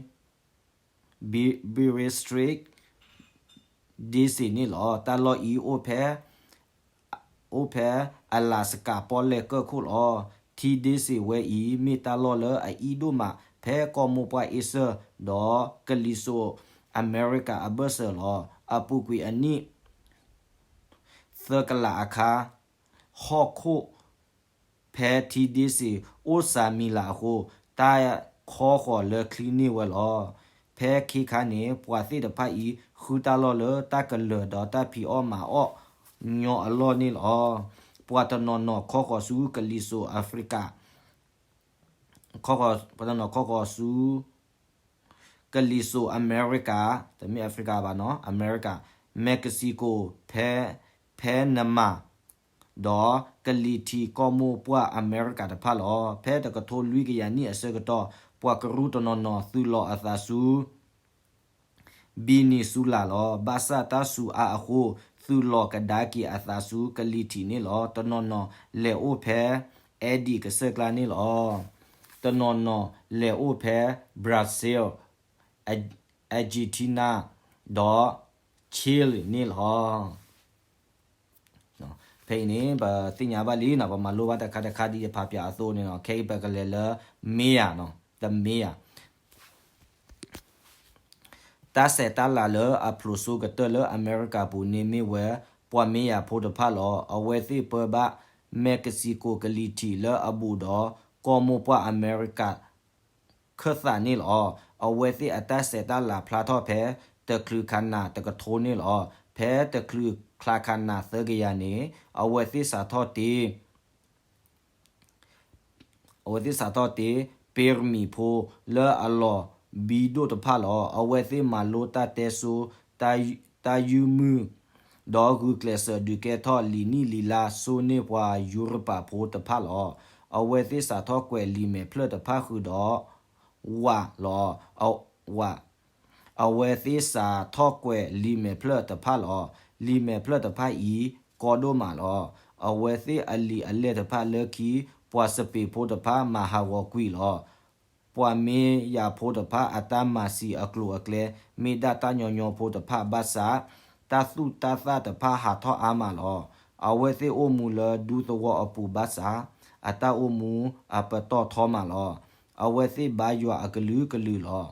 Bering Strait ဒ့စ့ၣ်န့ၣ်လီၤ. တၢ်လီၢ်အံၤအိၣ်ဖဲ အိၣ်ဖဲ Alaska ပီၣ်လဲၣ်ကၢၢ်ခိၣ်လီၤ. ထံဒ့စ့ၣ်ဝဲအံၤ မ့ၢ်တၢ်လီၢ်လၢအအံၣ်ဒိၣ်မး ဖဲကီၢ်မိၢ်ပှၢ်အ့စၢၣ် ဒီးကလံၤစိးအမဲရကၤအဘၢၣ်စၢၤလီၤ. အပူၤကွံာ်အနံၣ် သၢကလးအခါ ဟီၣ်ခိၣ် ဖဲထံဒ့စ့ၣ်အိၣ်စှၤမံၤလၤအဃိ တၢ်ခီဃီၤလၢချံန့ၢ်ဝဲလီၤ. ဖဲခ့ခါန့ၣ် ပှၤသ့ၣ်တဖၣ်အံၤ ဃုတၢ်လီၢ်လၢတၢ်ကလၢၤဒီးတၢ်ဖံးအီၣ်မၤအီၣ်ညီအလီၢ်န့ၣ်လီၤ. ပှၤတနီၤနီၤခီဃီၤဆူကလံၤစိး Africa ပှၤတနီၤခီဃီၤဆူ ကလံၤစိးအမဲရကၤ, တမ့ၢ် Africa ဘၣ်နီၤ, အမဲရကၤ, Mexico, ဖဲ ဖဲနမၤ ဒီးကလံၤထံးကီၢ်မိၢ်ပှၢ်အမဲရကၤတဖၣ်လီၤ. ဖဲတကထိလွံၢ်ကယၤနံၣ်အဆၢကတီၢ် ပှၤကရူၢ်တနီၤနီၤသုးလီၤအသးဆူ Venezuela လီၤ. ဘၣ်ဆၣ်တၢ်စူၤအါအဃိ သုးလီၤကဒါက့ၤအသးဆူကလံၤထံးန့ၣ်လီၤ. တနီၤနီၤလဲၤအိၣ်ဖဲ Andes ကစၢၢ်ကျါန့ၣ်လီၤ. တနီၤနီၤလဲၤအိၣ်ဖဲ Brazil, Argentina ဒီး Chile န့ၣ်လီၤ. ဖဲအံၤန့ၣ် ပသ့ၣ်ညါဘၣ်လံနီၤ, ပမၤလိဘၣ်တခါတခါဒ်ယဖးပၠးအသိးန့ၣ်နီၤ, ခဲအံၤပကလဲၤလၢ မ့ၢ်ယၤနီၤ, တမ့ၢ်ယၤ တၢ်ဆဲးတၢ်လၤလၢအဖျိးစိကတၢၢ်လၢအမဲရကၤပူၤန့ၣ်မ့ၢ်ဝဲ ပှၤမ့ၢ်ယၤဖိတဖၣ်လီၤ. အဝဲသ့ၣ်ပၢဘၣ် Mexico ကလံၤထံးလၢအဘူးဒီး ကီၢ်မိၢ်ပှၢ်အမဲရကၤ ခၢၣ်သးန့ၣ်လီၤ. အဝဲသ့ၣ်အတၢ်ဆဲးတၢ်လၤဖျါထီၣ်ဖဲ တချုးခးနၤတကထိန့ၣ်လီၤ. ဖဲတချုးချါခးနၤသၢကယၤန့ၣ် အဝဲသ့ၣ်စးထီၣ်တ့ အဝဲသ့ၣ်စးထီၣ်တ့ ပ့ၤရမံၤဖိလၢအလီၤဘံဒိၣ်တဖၣ်လီၤ. အဝဲသ့ၣ်မၤလိတၢ်တဲစိ တၢ်ယုၢ်မုၢ် ဒီးဂုာ်ကျဲးစၢးဒုးကဲထီၣ်လံာ်နံၣ်လံာ်လါစိန့ၢ်ပှၤယူရပၤဖိတဖၣ်လီၤ. အဝဲသ့ၣ်စးထီၣ်ကွဲးလံာ်မဲာ်ဖျၢၣ်တဖၣ်ဃုာ်ဒီး ဝးလီၤ. ဝး အဝဲသ့ၣ်စးထီၣ်ကွဲးလံာ်မဲာ်ဖျၢၣ်တဖၣ်လီၤ. လံာ်မဲာ်ဖျၢၣ်တဖၣ်အံၤ ကီဒိၣ်မးလီၤ. အဝဲသ့ၣ်အလံာ်အလဲၢ်တဖၣ်လၢခံ ပှၤစပ့းဖိတဖၣ်မၤဟးဂီၤကွံာ်လီၤ. ပှၤမ့ၢ်ယၤဖိတဖၣ်အတၢ်မၤစံးအကျိၤအကျဲ မ့ၢ်ဒၣ်တၢ်ညီညီဖိတဖၣ်ဘၣ်ဆၣ် တၢ်သူၣ်တၢ်သၣ်တဖၣ်ဟးထီၣ်အါမးလီၤ. အဝဲသ့ၣ်အိၣ်မူလၢဒူသဝီအပူၤဘၣ်ဆၣ် အတၢ်အိၣ်မူအပတီၢ်ထီမးလီၤ. အဝဲသ့ၣ်ဘါယွၤအကလုာ်ကလုာ်လီၤ.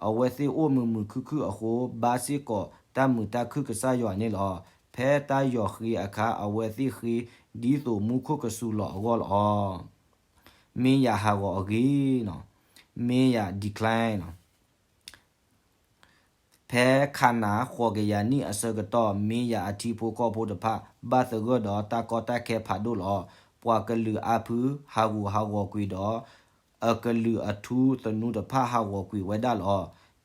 အဝဲသ့ၣ်အိၣ်မုာ်မုာ်ခုၣ်ခုၣ်အဃိ ဘါစ့ၢ်ကီးတၢ်မုာ်တၢ်ခုၣ်ကစၢ်ယွၤန့ၣ်လီၤ. ဖဲတၢ်ယီၤဃ့အခါ အဝဲသ့ၣ်ဃ့ဒ်သိးမူခိၣ်ကစူၤလီၤအဂီၢ်လီၤ. မ့ၢ်ယၤဟးဂီၤအဂ့ၤနီၤ, မ့ၢ်ယၤ decline နီၤ. ဖဲခးနၤဃိးကယၤနံၣ်အဆၢကတီၢ် မ့ၢ်ယၤအထံဖိကီၢ်ဖိတဖၣ် ဘၣ်သဂၢၢ်ဒီးတၢ်ကီတၢ်ခဲဖးဒိၣ်လီၤ. ပှၤကလုာ်အါဖုဟးဂူာ်ဟးဂီၤကွံာ်ဒီး အကလုာ်အထူသနူတဖၣ်ဟးဂီၤကွံာ်ဝဲဒၣ်လီၤ.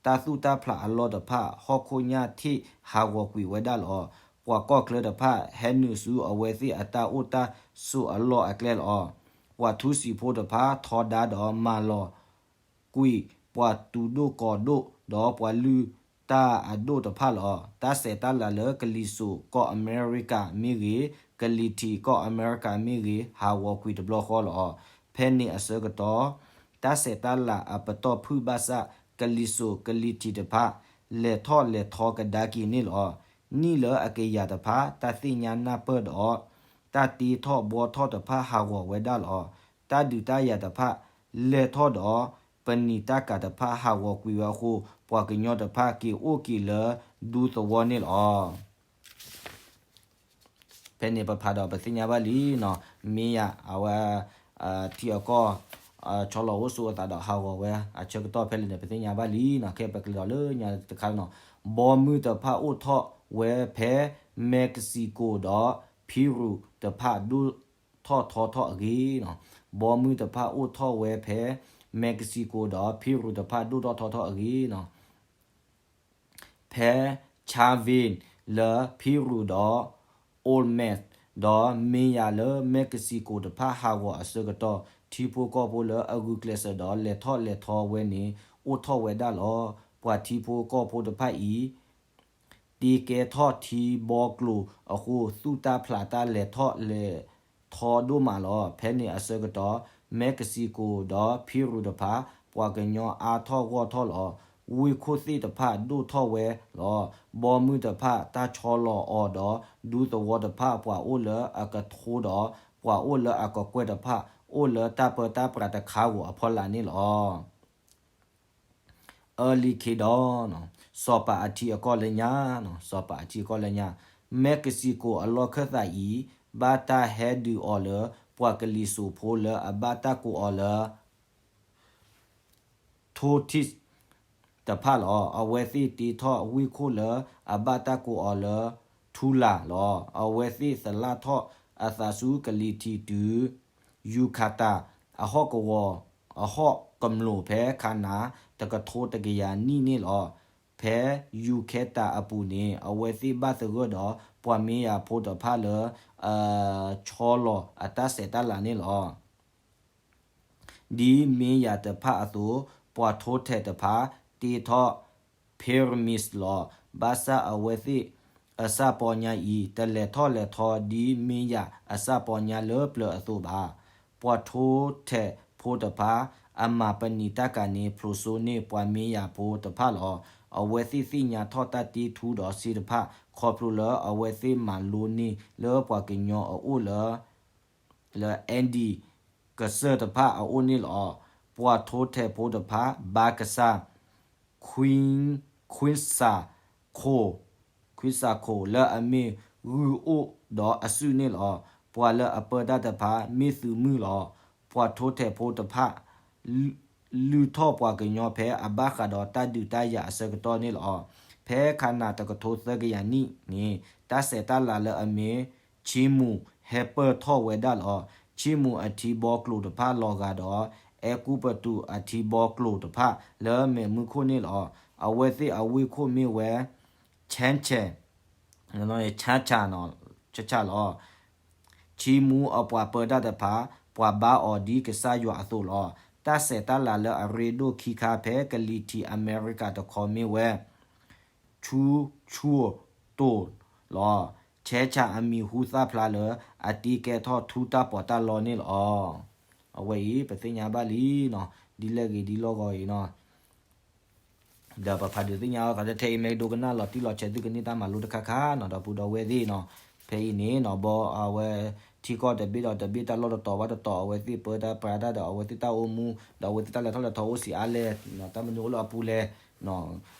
တၢ်သူၣ်တၢ်ဖျးအလီၢ်တဖၣ် ဟီၣ်ခိၣ်ညၣ်ထ့ၣ်ဟးဂီၤကွံာ်ဝဲဒၣ်လီၤ. ပှၤကီၢ်ချၢတဖၣ် ဟဲနုာ်ဆူအဝဲသ့ၣ်အတၢ်အိၣ်တၢ်ဆိးအလီၢ်အကျဲလီၤ. ပှၤထူစံာ်ဖိတဖၣ် ထီဒါဒီးမၤလီၤ ကွံာ်ပှၤတူၤဒိၣ်ကီၤဒိၣ် ဒီးပှၤလုၢ်တၢ်အဒိၣ်တဖၣ်လီၤ. တၢ်ဆဲးတၢ်လၤလၢကလံၤစိးကီၢ်အမဲရကၤမ့ၢ်ဂ့ၤ, ကလံၤထံးကီၢ်အမဲရကၤမ့ၢ်ဂ့ၤ ဟးဂီၤကွံာ်တဘျီဃီလီၤ. ဖဲန့ၣ်အဆၢကတီၢ် တၢ်ဆဲးတၢ်လၤအပတီၢ်ဖုၣ်ဘၣ်ဆၣ် ကလံၤစိးကလံၤထံးတဖၣ် လဲၤထီၣ်လဲၤထီကဒါက့ၤန့ၣ်လီၤ. နံၣ်လၢအကယၤတဖၣ် တၢ်သ့ၣ်ညါနၢ်ပၢၢ်ဒီး တၢ်တ့ထီၣ်ဘှီထီၣ်တဖၣ်ဟးဂီၤဝဲဒၣ်လီၤ. တၢ်ဒုးတၢ်ယၤတဖၣ်လဲၢ်ထီၣ်ဒီး ပနံာ်တၢ်ကၤတဖၣ်ဟးဂီၤကွံာ်ဝဲအဃိ ပှၤကညီတဖၣ်က့ၤအိၣ်က့ၤလၢဒူသဝီန့ၣ်လီၤ. ဖဲန့ၣ်ပဖးဒီးပသ့ၣ်ညါဘၣ်လံနီၤ, မ့ၢ်ယၤအဝဲ ထံအကီၢ် ဆီလီၤအိၣ်ဆိးအသးဒီးဟးဂီၤဝဲ အဆၢကတီၢ်ဖဲလဲၣ်န့ၣ် ပသ့ၣ်ညါဘၣ်လံနီၤ. ခဲပကလဲၤဒီးလၢညါတခါနီၤ, ဘီမုၢ်တဖၣ်အိၣ်ထီၣ်ဝဲဖဲ Mexico ဒီး Peru တဖၣ်ဒိၣ်ထီၣ်ထီထီၣ်အဂ့ၢ်နီၤ. ဘီမုၢ်တဖၣ်အိၣ်ထီၣ်ဝဲဖဲ Mexico ဒီး Peru တဖၣ်ဒိၣ်ထီၣ်ထီထီၣ်အဂ့ၢ်နီၤ. ဖဲ Chavez လၢဖံရူၣ်ဒီး Olmec ဒီးမ့ၢ်ယၤလၢ Mexico တဖၣ်ဟးဂီၤအဆၢကတီၢ် ထံဖိကီၢ်ဖိလၢအဂုာ်ကျဲးစၢးဒီးလဲၤထီၣ်လဲၤထီဝဲန့ၣ် အိၣ်ထီၣ်ဝဲဒၣ်လီၤ. ပှၤထံဖိကီၢ်ဖိတဖၣ်အံၤ တ့ကဲထီၣ်ထံဘီကျိၤအဃိ သူၣ်တၢ်ဖျးတၢ်လဲၤထီၣ်လဲၤထီဒိၣ်မးလီၤ. ဖဲန့ၣ်အဆၢကတီၢ် Mexico ဒီးဖံရူၣ်တဖၣ် ပှၤကညီအါထီၣ်ဂီၢ်ထီၣ်လီၤ. ဝ့ၢ်ခိၣ်သ့ၣ်တဖၣ်ဒိၣ်ထီၣ်ဝဲလီၤ. ဘီမုၢ်တဖၣ်တၢ်ဆီလီၤအီၤဒီး ဒူသဝီတဖၣ်ပှၤအိၣ်လၢအကထိဒီး ပှၤအိၣ်လၢအကကွဲၢ်တဖၣ် အိၣ်လၢတၢ်ပၢတၢ်ပြးတခါဧိၤအဖီလာ်န့ၣ်လီၤ. အၢလံၤခ့ဒီး စီၤပၤအထံအကီၢ်လၢညါ, စီၤပၤအထံအကီၢ်လၢညါ, Mexico အလီၢ်ခၢၣ်သးအံၤ ဘၣ်တၢ်ဟဲဒုးအီၤလၢ ပှၤကလံၤစိးဖိလၢအဘၣ်တၢ်ကိးအီၤလၢ Tzotzil တဖၣ်လီၤ. အဝဲသ့ၣ်တ့ထီၣ်ဝ့ၢ်ခိၣ်လၢအဘၣ်တၢ်ကိးအီၤလၢ Tula လီၤ. အဝဲသ့ၣ်သလၣ်ထီၣ်အသးဆူကလံၤထံးတုၤ Yucatan အဟီၣ်ကဝီၤ အဟီၣ်ကမျူၢ်ဖဲခးနၤ တကထိတကယၤနံၣ်န့ၣ်လီၤ. ဖဲ Yucatan အပူၤန့ၣ် အဝဲသ့ၣ်ဘၣ်သဂၢၢ်ဒီး ပှၤမ့ၢ်ယၤဖိတဖၣ်လၢ အဆီလီၤအတၢ်ဆဲးတၢ်လၤန့ၣ်လီၤ. ဒ်မ့ၢ်ယၤတဖၣ်အသိး ပှၤထိထဲးတဖၣ် တ့ထီၣ် pyramids လီၤ. ဘၣ်ဆၣ်အဝဲသ့ၣ်အစၢ်ပီညါအံၤ တလဲၤထီၣ်လဲၤထီဒ်မ့ၢ်ယၤအစၢ်ပီညါလၢပျၢၤအသိးဘၣ်. ပှၤထိထဲးဖိတဖၣ် အမၤပနံာ်တၢ်ကၤန့ၣ် ဖျိးစိန့ၢ်ပှၤမ့ၢ်ယၤဖိတဖၣ်လီၤ. အဝဲသ့ၣ်သ့ၣ်ညါထီၣ်တၢ်တ့ထူဒီးစ့တဖၣ် ခီဖျိလၢအဝဲသ့ၣ်မၤလိန့ၢ်လၢပှၤကညီအအိၣ်လၢ လၢ Andes ကစၢၢ်တဖၣ်အအိၣ်န့ၣ်လီၤ. ပှၤထိထဲးဖိတဖၣ် ဘါကစၢ် Quetzalcoatl, Quetzalcoatl လၢအမ့ၢ်ဂုၢ်အိၣ်ဒီးအစုၣ်န့ၣ်လီၤ. ပှၤလၢအပၢတၢ်တဖၣ် မ့ၢ်သုးမုၢ်လီၤ. ပှၤထိထဲးဖိတဖၣ် လုၢ်ထီၣ်ပှၤကညီဖဲအဘၣ်ဃးဒီးတၢ်ဒုးတၢ်ယၤအဆၢကတီၢ်န့ၣ်လီၤ. ဖဲခးနၤတကထိသၢကယၤနံၣ်န့ၣ် တၢ်ဆဲးတၢ်လၤလၢအမ့ၢ် Chimu ဟဲပၢၢ်ထီၣ်ဝဲဒၣ်လီၤ. Chimu အထံဘီကျိၤတဖၣ်လီၤဂာ်ဒီး အဲၤကူပတူးအထံဘီကျိၤတဖၣ်လၢမဲာ်မုၢ်ခိၣ်န့ၣ်လီၤ. အဝဲသ့ၣ်အဝ့ၢ်ခိၣ်မ့ၢ်ဝဲ Chincha, Chincha, Chincha လီၤ. Chimu အပှၤပၢတၢ်တဖၣ် ပှၤဘါအီၤဒ်ကစၢ်ယွၤအသိးလီၤ. တၢ်ဆဲးတၢ်လၤလၢအရ့ဒိၣ်ခံခါဖဲကလံၤထံးအမဲရကၤတခီမ့ၢ်ဝဲ Churubusco လီၤ. Chincha အမံၤဟူသၣ်ဖျါလၢ အတ့ကဲထီၣ်ထူတၢ်ပီးတၢ်လီန့ၣ်လီၤ. အဝဲအံၤ ပသ့ၣ်ညါဘၣ်လံနီၤ, ဒ်လဲၣ်ဂ့ၤဒ်လီၢ်ဂီၤအံၤနီၤ ဒီးပဖးဒုးသ့ၣ်ညါအီၤသးထဲအံၤ မ့ၢ်ဒိကနၣ်လီၤတံၢ်လီၤဆဲးသုကန့ၢ်တၢ်မၤလိတခါခါနီၤ ဒီပုၢ်ဒီဝဲၢ်သ့ၣ်နီၤ. ဖဲအံၤန့ၣ်နီၤ ဘီအဝဲ ထံကီၢ်တဘ့ၣ်ဒီးတဘ့ၣ် တၢ်လီၢ်တတီၤဘၣ်တတီၤ အဝဲသ့ၣ်ပၢတၢ်ပြးတၢ်ဒီး အဝဲသ့ၣ်တၢ်အိၣ်မူ ဒီးအဝဲသ့ၣ်တၢ်လဲၤထီၣ်လဲၤထီအိၣ်ဆံးအါလဲၣ်, တၢ်မနုၤအိၣ်လၢအပူၤလဲၣ်,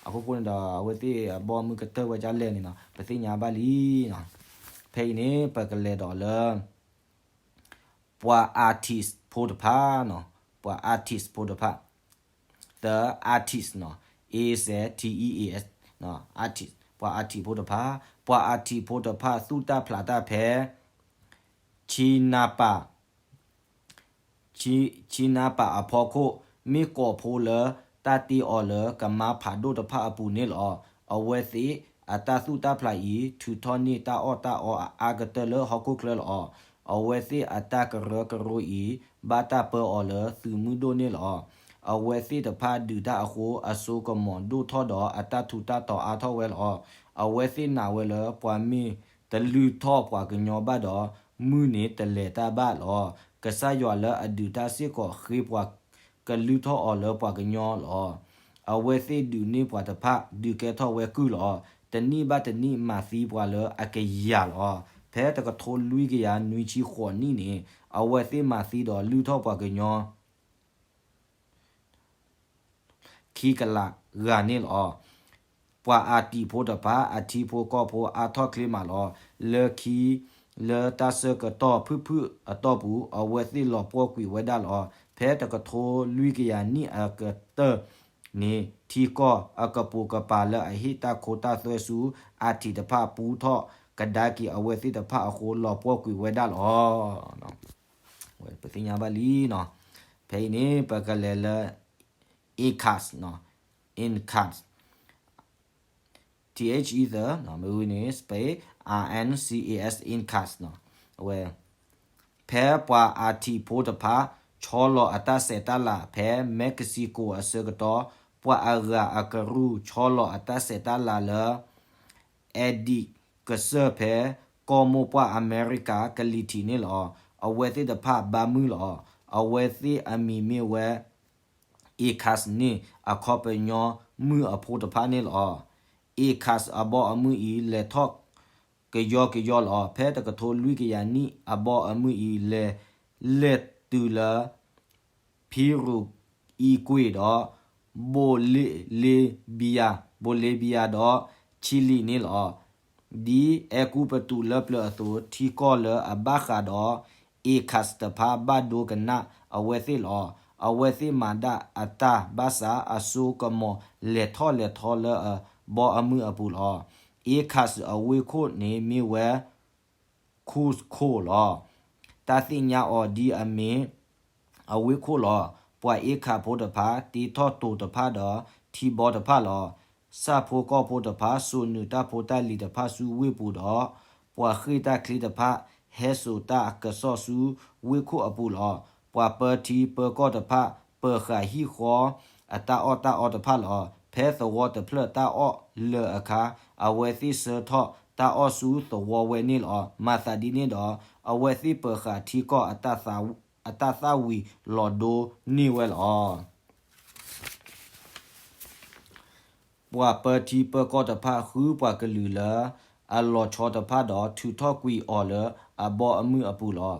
အခိၣ်ဃိန့ၣ်ဒီး အဝဲသ့ၣ်အဘီအမုၢ်ကတၢၢ်ဝဲဒ်လဲၣ်န့ၣ်နီၤ ပသ့ၣ်ညါဘၣ်လံနီၤ. ဖဲအံၤန့ၣ် ပကလဲၤဒီးလၢ ပှၤ artist ဖိတဖၣ်နီၤ, ပှၤ artist ဖိတဖၣ်, the artist နီၤ, A Z T E A S, artist, ပှၤ artist ဖိတဖၣ်, ပှၤ artist ဖိတဖၣ် သူၣ်တၢ်ဖျးတၢ်ဖဲ Chiapas, Chiapas အဖီခိၣ် မ့ၢ်ကိးဖိလၢတၢ်တ့အီၤလၢကမါဖးဒိၣ်တဖၣ်အပူၤန့ၣ်လီၤ. အဝဲသ့ၣ်အတၢ်သူၣ်တၢ်ဖျးအံၤ ထုးထီၣ်န့ၢ်တၢ်အီၣ်တၢ်အီအအါကတၢၢ်လၢဟီၣ်ခိၣ်ချၢလီၤ. အဝဲသ့ၣ်အတၢ်ကရၢကရိအံၤ ဘၣ်တၢ်ပၢအီၤလၢသုးမုၢ်ဒိၣ်န့ၣ်လီၤ. အဝဲသ့ၣ်တဖၣ်ဒုးတၢ်အဃိ အစိကမီၤဒိၣ်ထီၣ်ဒီးအတၢ်ထူးတၢ်တီၤအါထီၣ်ဝဲလီၤ. အဝဲသ့ၣ်နာ်ဝဲလၢပှၤမ့ၢ်တလုၢ်ထီၣ်ပှၤကညီဘၣ်ဒီး မုၢ်န့ၣ်တလဲၤတၢ်ဘၣ်လီၤ. ကစၢ်ယွၤလၢအဒုးတၢ်စ့ၢ်ကီးဃ့ပှၤကလုၢ်ထီၣ်အီၤလၢပှၤကညီလီၤ. အဝဲသ့ၣ်ဒုးန့ၢ်ပှၤတဖၣ် ဒုးကဲထီၣ်ဝဲကုၢ်လီၤ. တနံၣ်ဘၣ်တနံၣ်မၤသံပှၤလၢအကယၤလီၤ. ဖဲတကထိလွံၢ်ကယၤနွံဆံဃိးနံၣ်န့ၣ် အဝဲသ့ၣ်မၤသံဒီးလုၢ်ထီၣ်ပှၤကညီ ခံကလးဂၤန့ၣ်လီၤ. ပှၤအၤတံးဖိတဖၣ် အထံဖိကီၢ်ဖိအါထီၣ်ချ့မးလီၤ. လၢခံ လၢတၢ်ဆၢကတီၢ်ဖုၣ်ဖုၣ်အတီၢ်ပူၤ အဝဲသ့ၣ်လီၤပှီၢ်ကွံာ်ဝဲဒၣ်လီၤ. ဖဲတကထိလွံၢ်ကယၤနံၣ်အကတၢၢ်န့ၣ် ထံကီၢ်အကပိာ်ကပၤလၢအဟ့ၣ်တၢ်ခိတၢ်သွဲဆူ အၤတံးတဖၣ်ပူထီၣ်ကဒါက့ၤအဝဲသ့ၣ်တဖၣ်အဃိ လီၤပှီၢ်ကွံာ်ဝဲဒၣ်လီၤ. ပသ့ၣ်ညါဘၣ်လံနီၤ. ဖဲအံၤန့ၣ် ပကလဲၤလၢ Incas နီၤ, Incas T H E သၢ, မ့ၢ်ဝံၤန့ၣ် space, R N C A S, incas နီၤ. အဝဲ ဖဲပှၤအၤထံးဖိတဖၣ် ဆီလီၤအတၢ်ဆဲးတၢ်လၤဖဲ Mexico အဆၢကတီၢ် ပှၤအဂၤအကရူၢ် ဆီလီၤအတၢ်ဆဲးတၢ်လၤလၢ Andes ကစၢၢ်ဖဲ ကီၢ်မိၢ်ပှၢ်အမဲရကၤကလံၤထံးန့ၣ်လီၤ. အဝဲသ့ၣ်တဖၣ်ဘါမုၢ်လီၤ. အဝဲသ့ၣ်အမံၤမ့ၢ်ဝဲ Incas န့ၣ် အခီပညီမုၢ်အဖိတဖၣ်န့ၣ်လီၤ. Incas အဘီအမုၢ်အံၤ လဲၤထီၣ်ကယီကယီလီၤ. ဖဲတကထိလွံၢ်ကယၤနံၣ်အဘီအမုၢ်အံၤ လဲၤလဲၤတုၤလၢ Peru, Ecuador ဒီး Bolivia, Bolivia ဒီး Chile န့ၣ်လီၤ. ဒ်အဲၤကူပတူးလၢပျၢၤအသိး ထံကီၢ်လၢအဘၣ်ဃးဒီး Incas တဖၣ်ဘၣ်ဒိကနၣ်အဝဲသ့ၣ်လီၤ. အဝဲသ့ၣ်မၤဒၣ်အတၢ်ဘၣ်ဆၣ် အစိကမီၤလဲၤထီၣ်လဲၤထီလၢအဘီအမုၢ်အပူၤလီၤ. Incas အဝ့ၢ်ခိၣ်န့ၣ်မ့ၢ်ဝဲ Cusco လီၤ. တၢ်သ့ၣ်ညါအီၤဒ်အမ့ၢ် အဝ့ၢ်ခိၣ်လီၤ. ပှၤအ့ခးဖိတဖၣ် တ့ထီၣ်တိၤတဖၣ်ဒီးထံဘီတဖၣ်လီၤ. ဆၣ်ဖိကီၢ်ဖိတဖၣ် စိာ်နုာ်တၢ်ဖိတၢ်လံၤတဖၣ်ဆူဝ့ၢ်ပူၤဒီး ပှၤဃ့ၢ်တၢ်ချ့တဖၣ် ဟဲစိာ်တၢ်ကစီၣ်ဆူဝ့ၢ်ခိၣ်အပူၤလီၤ. ပှၤပၢထံပၢကီၢ်တဖၣ် ပၢၤဃာ်ဟံၣ်ဃီအတၢ်အီၣ်တၢ်အီတဖၣ်လီၤ. ဖဲသဝီတဖျၢၣ်တၢ်အီၣ်လၢာ်အခါ အဝဲသ့ၣ်ဆှၢထီၣ်တၢ်အီၣ်ဆူသဝီဝဲန့ၣ်လီၤ. မၤသးဒ်န့ၣ်ဒီး အဝဲသ့ၣ်ပၢၤဃာ်ထံကီၢ်အတၢ်သၣ်ဝံၤလီၤဒိန့ၢ်ဝဲလီၤ. ပှၤပၢထံပၢကီၢ်တဖၣ် ဃုပှၤကလုာ်လၢအလီၤဆီတဖၣ်ဒီး ထုးထီၣ်ကွံာ်အီၤလၢအဘီအမုၢ်အပူၤ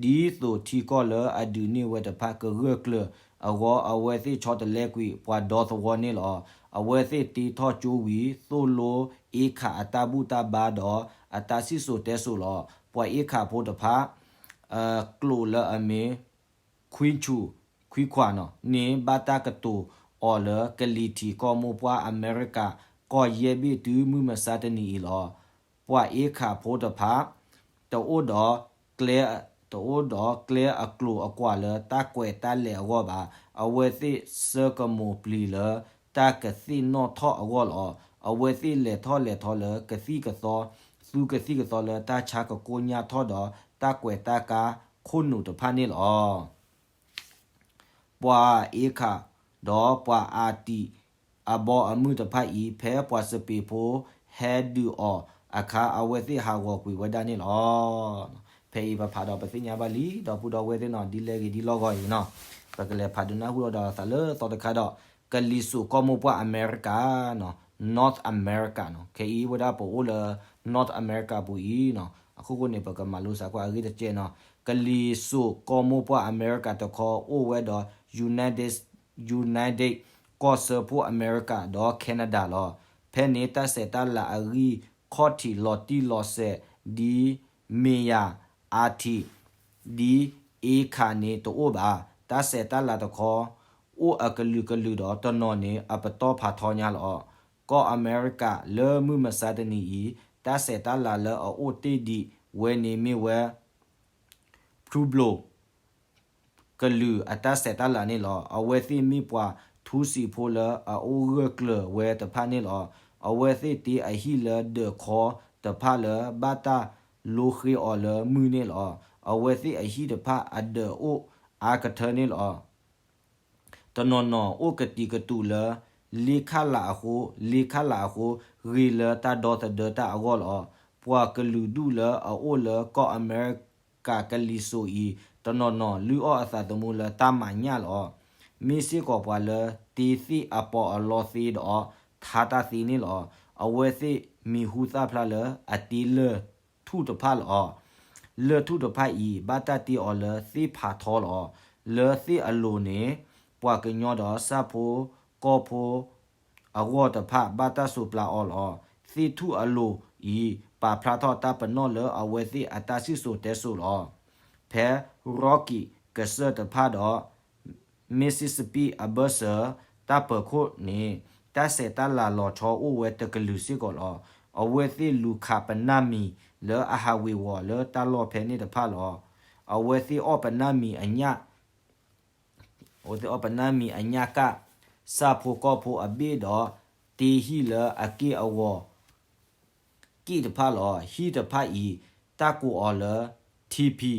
လီၤ. ဒ်သိးထံကီၢ်လၢအဒုးန့ၢ်ဝဲတဖၣ်ကဂၢၢ်ကျၢၤအဂီၢ် အဝဲသ့ၣ်ဆီတလဲကွံာ်ပှၤဒီသဝီန့ၣ်လီၤ. အဝဲသ့ၣ်တ့ထီၣ်ကၠိဝံၤ သိၣ်လိအ့ခးအတၢ်ဘူၣ်တၢ်ဘါဒီးအတၢ်စံၣ်စိၤတဲစိၤလီၤ. ပှၤအ့ခးဖိတဖၣ် အကျိာ်လၢအမ့ၢ် ခွံဆူၣ် ခွံခွါနီၤ န့ၣ် ဘၣ်တၢ်ကတိၤအီၤလၢကလံၤထံးကီၢ်မိၢ်ပှၢ်အမဲရကၤ ကီၢ်ယဲၢ်ဘ့ၣ်တုၤမုၢ်မဆါတနံၤအံၤလီၤ. ပှၤအ့ခးဖိတဖၣ် တအိၣ်ဒီး တအိၣ်ဒီးကျဲအကျိၤအကွာ်လၢတၢ်ကွဲးတၢ်လဲၤအဂီၢ်ဘၣ်. အဝဲသ့ၣ်ဆၢကမီၤပျံၤလၢတၢ်ကသ့ၣ်နီၣ်ထီၣ်အဂီၢ်လီၤ. အဝဲသ့ၣ်လဲၤထီၣ်လဲၤထီလၢကသံၣ်ကသီ သူကသံၣ်ကသီလၢတၢ်ဆါကကိညၢ်ထီၣ်ဒီးတၢ်ကွဲးတၢ်ကါခိၣ်နူာ်တဖၣ်န့ၣ်လီၤ. ပှၤအ့ခးဒီးပှၤအၤတံးအဘီအမုၢ်တဖၣ်အံၤ ဖဲပှၤစပ့းဖိဟဲဒုးအီၤအခါ အဝဲသ့ၣ်ဟးဂီၤကွံာ်ဝဲဒၣ်န့ၣ်လီၤ. ဖဲအံၤပဖးဒီးပသ့ၣ်ညါဘၣ်လံ ဒီပုၢ်ဒီဝဲၢ်သ့ၣ်နီၤ ဒ်လဲၣ်ဂ့ၤဒ်လဲၣ်ဂ့ၤအံၤနီၤ ပကလဲၤဖးဒိးနၢ်ဟူဒီးသးလၢသီတခါဒီး ကလံၤစိးကီၢ်မိၢ်ပှၢ်အမဲရကၤနီၤ North America နီၤ ခဲအံၤဝဲဒၣ်ပအိၣ်လၢ North America ပူၤအံၤနီၤ အခိၣ်ဃိန့ၣ် ပကမၤလိစးကွၢ်အဂ့ၢ်တစဲးနီၤ ကလံၤစိးကီၢ်မိၢ်ပှၢ်အမဲရကၤတခီအိၣ်ဝဲဒီး United, United ကီၢ်စၢဖှိၣ်အမဲရကၤဒီး Canada လီၤ. ဖဲန့ၣ်တၢ်ဆဲးတၢ်လၤအဂံၢ်ခီၣ်ထံးလီၤတံၢ်လီၤဆဲး ဒ်မ့ၢ်ယၤအါထံး ဒ်အ့ခးန့ၣ်တအိၣ်ဘၣ်. တၢ်ဆဲးတၢ်လၤတခီ အိၣ်အကလုာ်ကလုာ်ဒီးတနီၤန့ၣ် အပတီၢ်ဖးထီညါလီၤ. ကီၢ်အမဲရကၤလၢမုၢ်မဆါတနံၤအံၤ တၢ်ဆဲးတၢ်လၤလၢအအိၣ်တ့ၢ်ဒံးဝဲန့ၣ်မ့ၢ်ဝဲ Pueblo ကလုာ်အတၢ်ဆဲးတၢ်လၤန့ၣ်လီၤ. အဝဲသ့ၣ်မ့ၢ်ပှၤထူစံးဖိလၢအအိၣ်ဂၢၢ်ကျၢၤဝဲတဖၣ်န့ၣ်လီၤ. အဝဲသ့ၣ်တ့အဟံၣ်လၢဒၢးခီတဖၣ်လၢဘၣ်တၢ်လိဃ့အီၤလၢမုၢ်န့ၣ်လီၤ. အဝဲသ့ၣ်အဟံၣ်တဖၣ်အဒၢးအိၣ်အါကတၢၢ်န့ၣ်လီၤ. တနီၤနီၤအိၣ်ကတံာ်ကတူာ်လၢ လ့ခလးအဃိ, လ့ခလးအဃိ ဂ့ၤလၢတၢ်ဒီသဒၢတၢ်အဂီၢ်လီၤ. ပှၤကလုာ်ဒူၣ်လၢအအိၣ်လၢကီၢ်အမဲရကၤကလံၤစိးအံၤ တနီၤနီၤလုၢ်အီၣ်အသးသမူလၢတၢ်မၤညၣ်လီၤ. မ့ၢ်စ့ၢ်ကီးပှၤလၢတ့သ့ၣ်အပီးအလီသ့ဒီး ထါတၢ်သ့န့ၣ်လီၤ. အဝဲသ့ၣ်မံၤဟူသၣ်ဖျါလၢအတ့လၢၢ်ထူၣ်တဖၣ်လီၤ. လၢၢ်ထူၣ်တဖၣ်အံၤ ဘၣ်တၢ်တ့အီၤလၢသ့ၣ်ဖးထီလီၤ. လၢသ့ၣ်အလိၤန့ၣ် ပှၤကညီဒီးဆၣ်ဖိကီၢ်ဖိ အဂီၢ်တဖၣ်ဘၣ်တၢ်စိးပျၢ်အီၤလီၤ. သ့ၣ်ထူၣ်အလိၤအံၤ ပာ်ဖျါထီၣ်တၢ်ပနီၣ်လၢအဝဲသ့ၣ်အတၢ်စံၣ်စိၤတဲစိၤလီၤ. ဖဲ Rocky ကစၢၢ်တဖၣ်ဒီး Mississippi အဘၢၣ်စၢၤ တၢ်ပၢၤခိၣ်န့ၣ် တၢ်ဆဲးတၢ်လၤလီၤဆီအိၣ်ဝဲတကလုာ်စ့ၢ်ကီးလီၤ. အဝဲသ့ၣ်လူၤခးပနၢ်မံၤလၢအဟးဝ့ၤဝီၤလၢတၢ်လီၢ်ဖဲန့ၣ်တဖၣ်လီၤ. အဝဲသ့ၣ်အီၣ်ပနၢ်မံၤအညၣ် အဝဲသ့ၣ်အီၣ်ပနၢ်မံၤအညၣ်ကၣ် ဆၣ်ဖိကီၢ်ဖိအဘ့ၣ်ဒီး တ့ဟံၣ်လၢအက့ၢ်အဂီၤ က့ၣ်တဖၣ်လီၤ. ဟံၣ်တဖၣ်အံၤ တၢ်ကိးအီၤလၢ ထံဖံ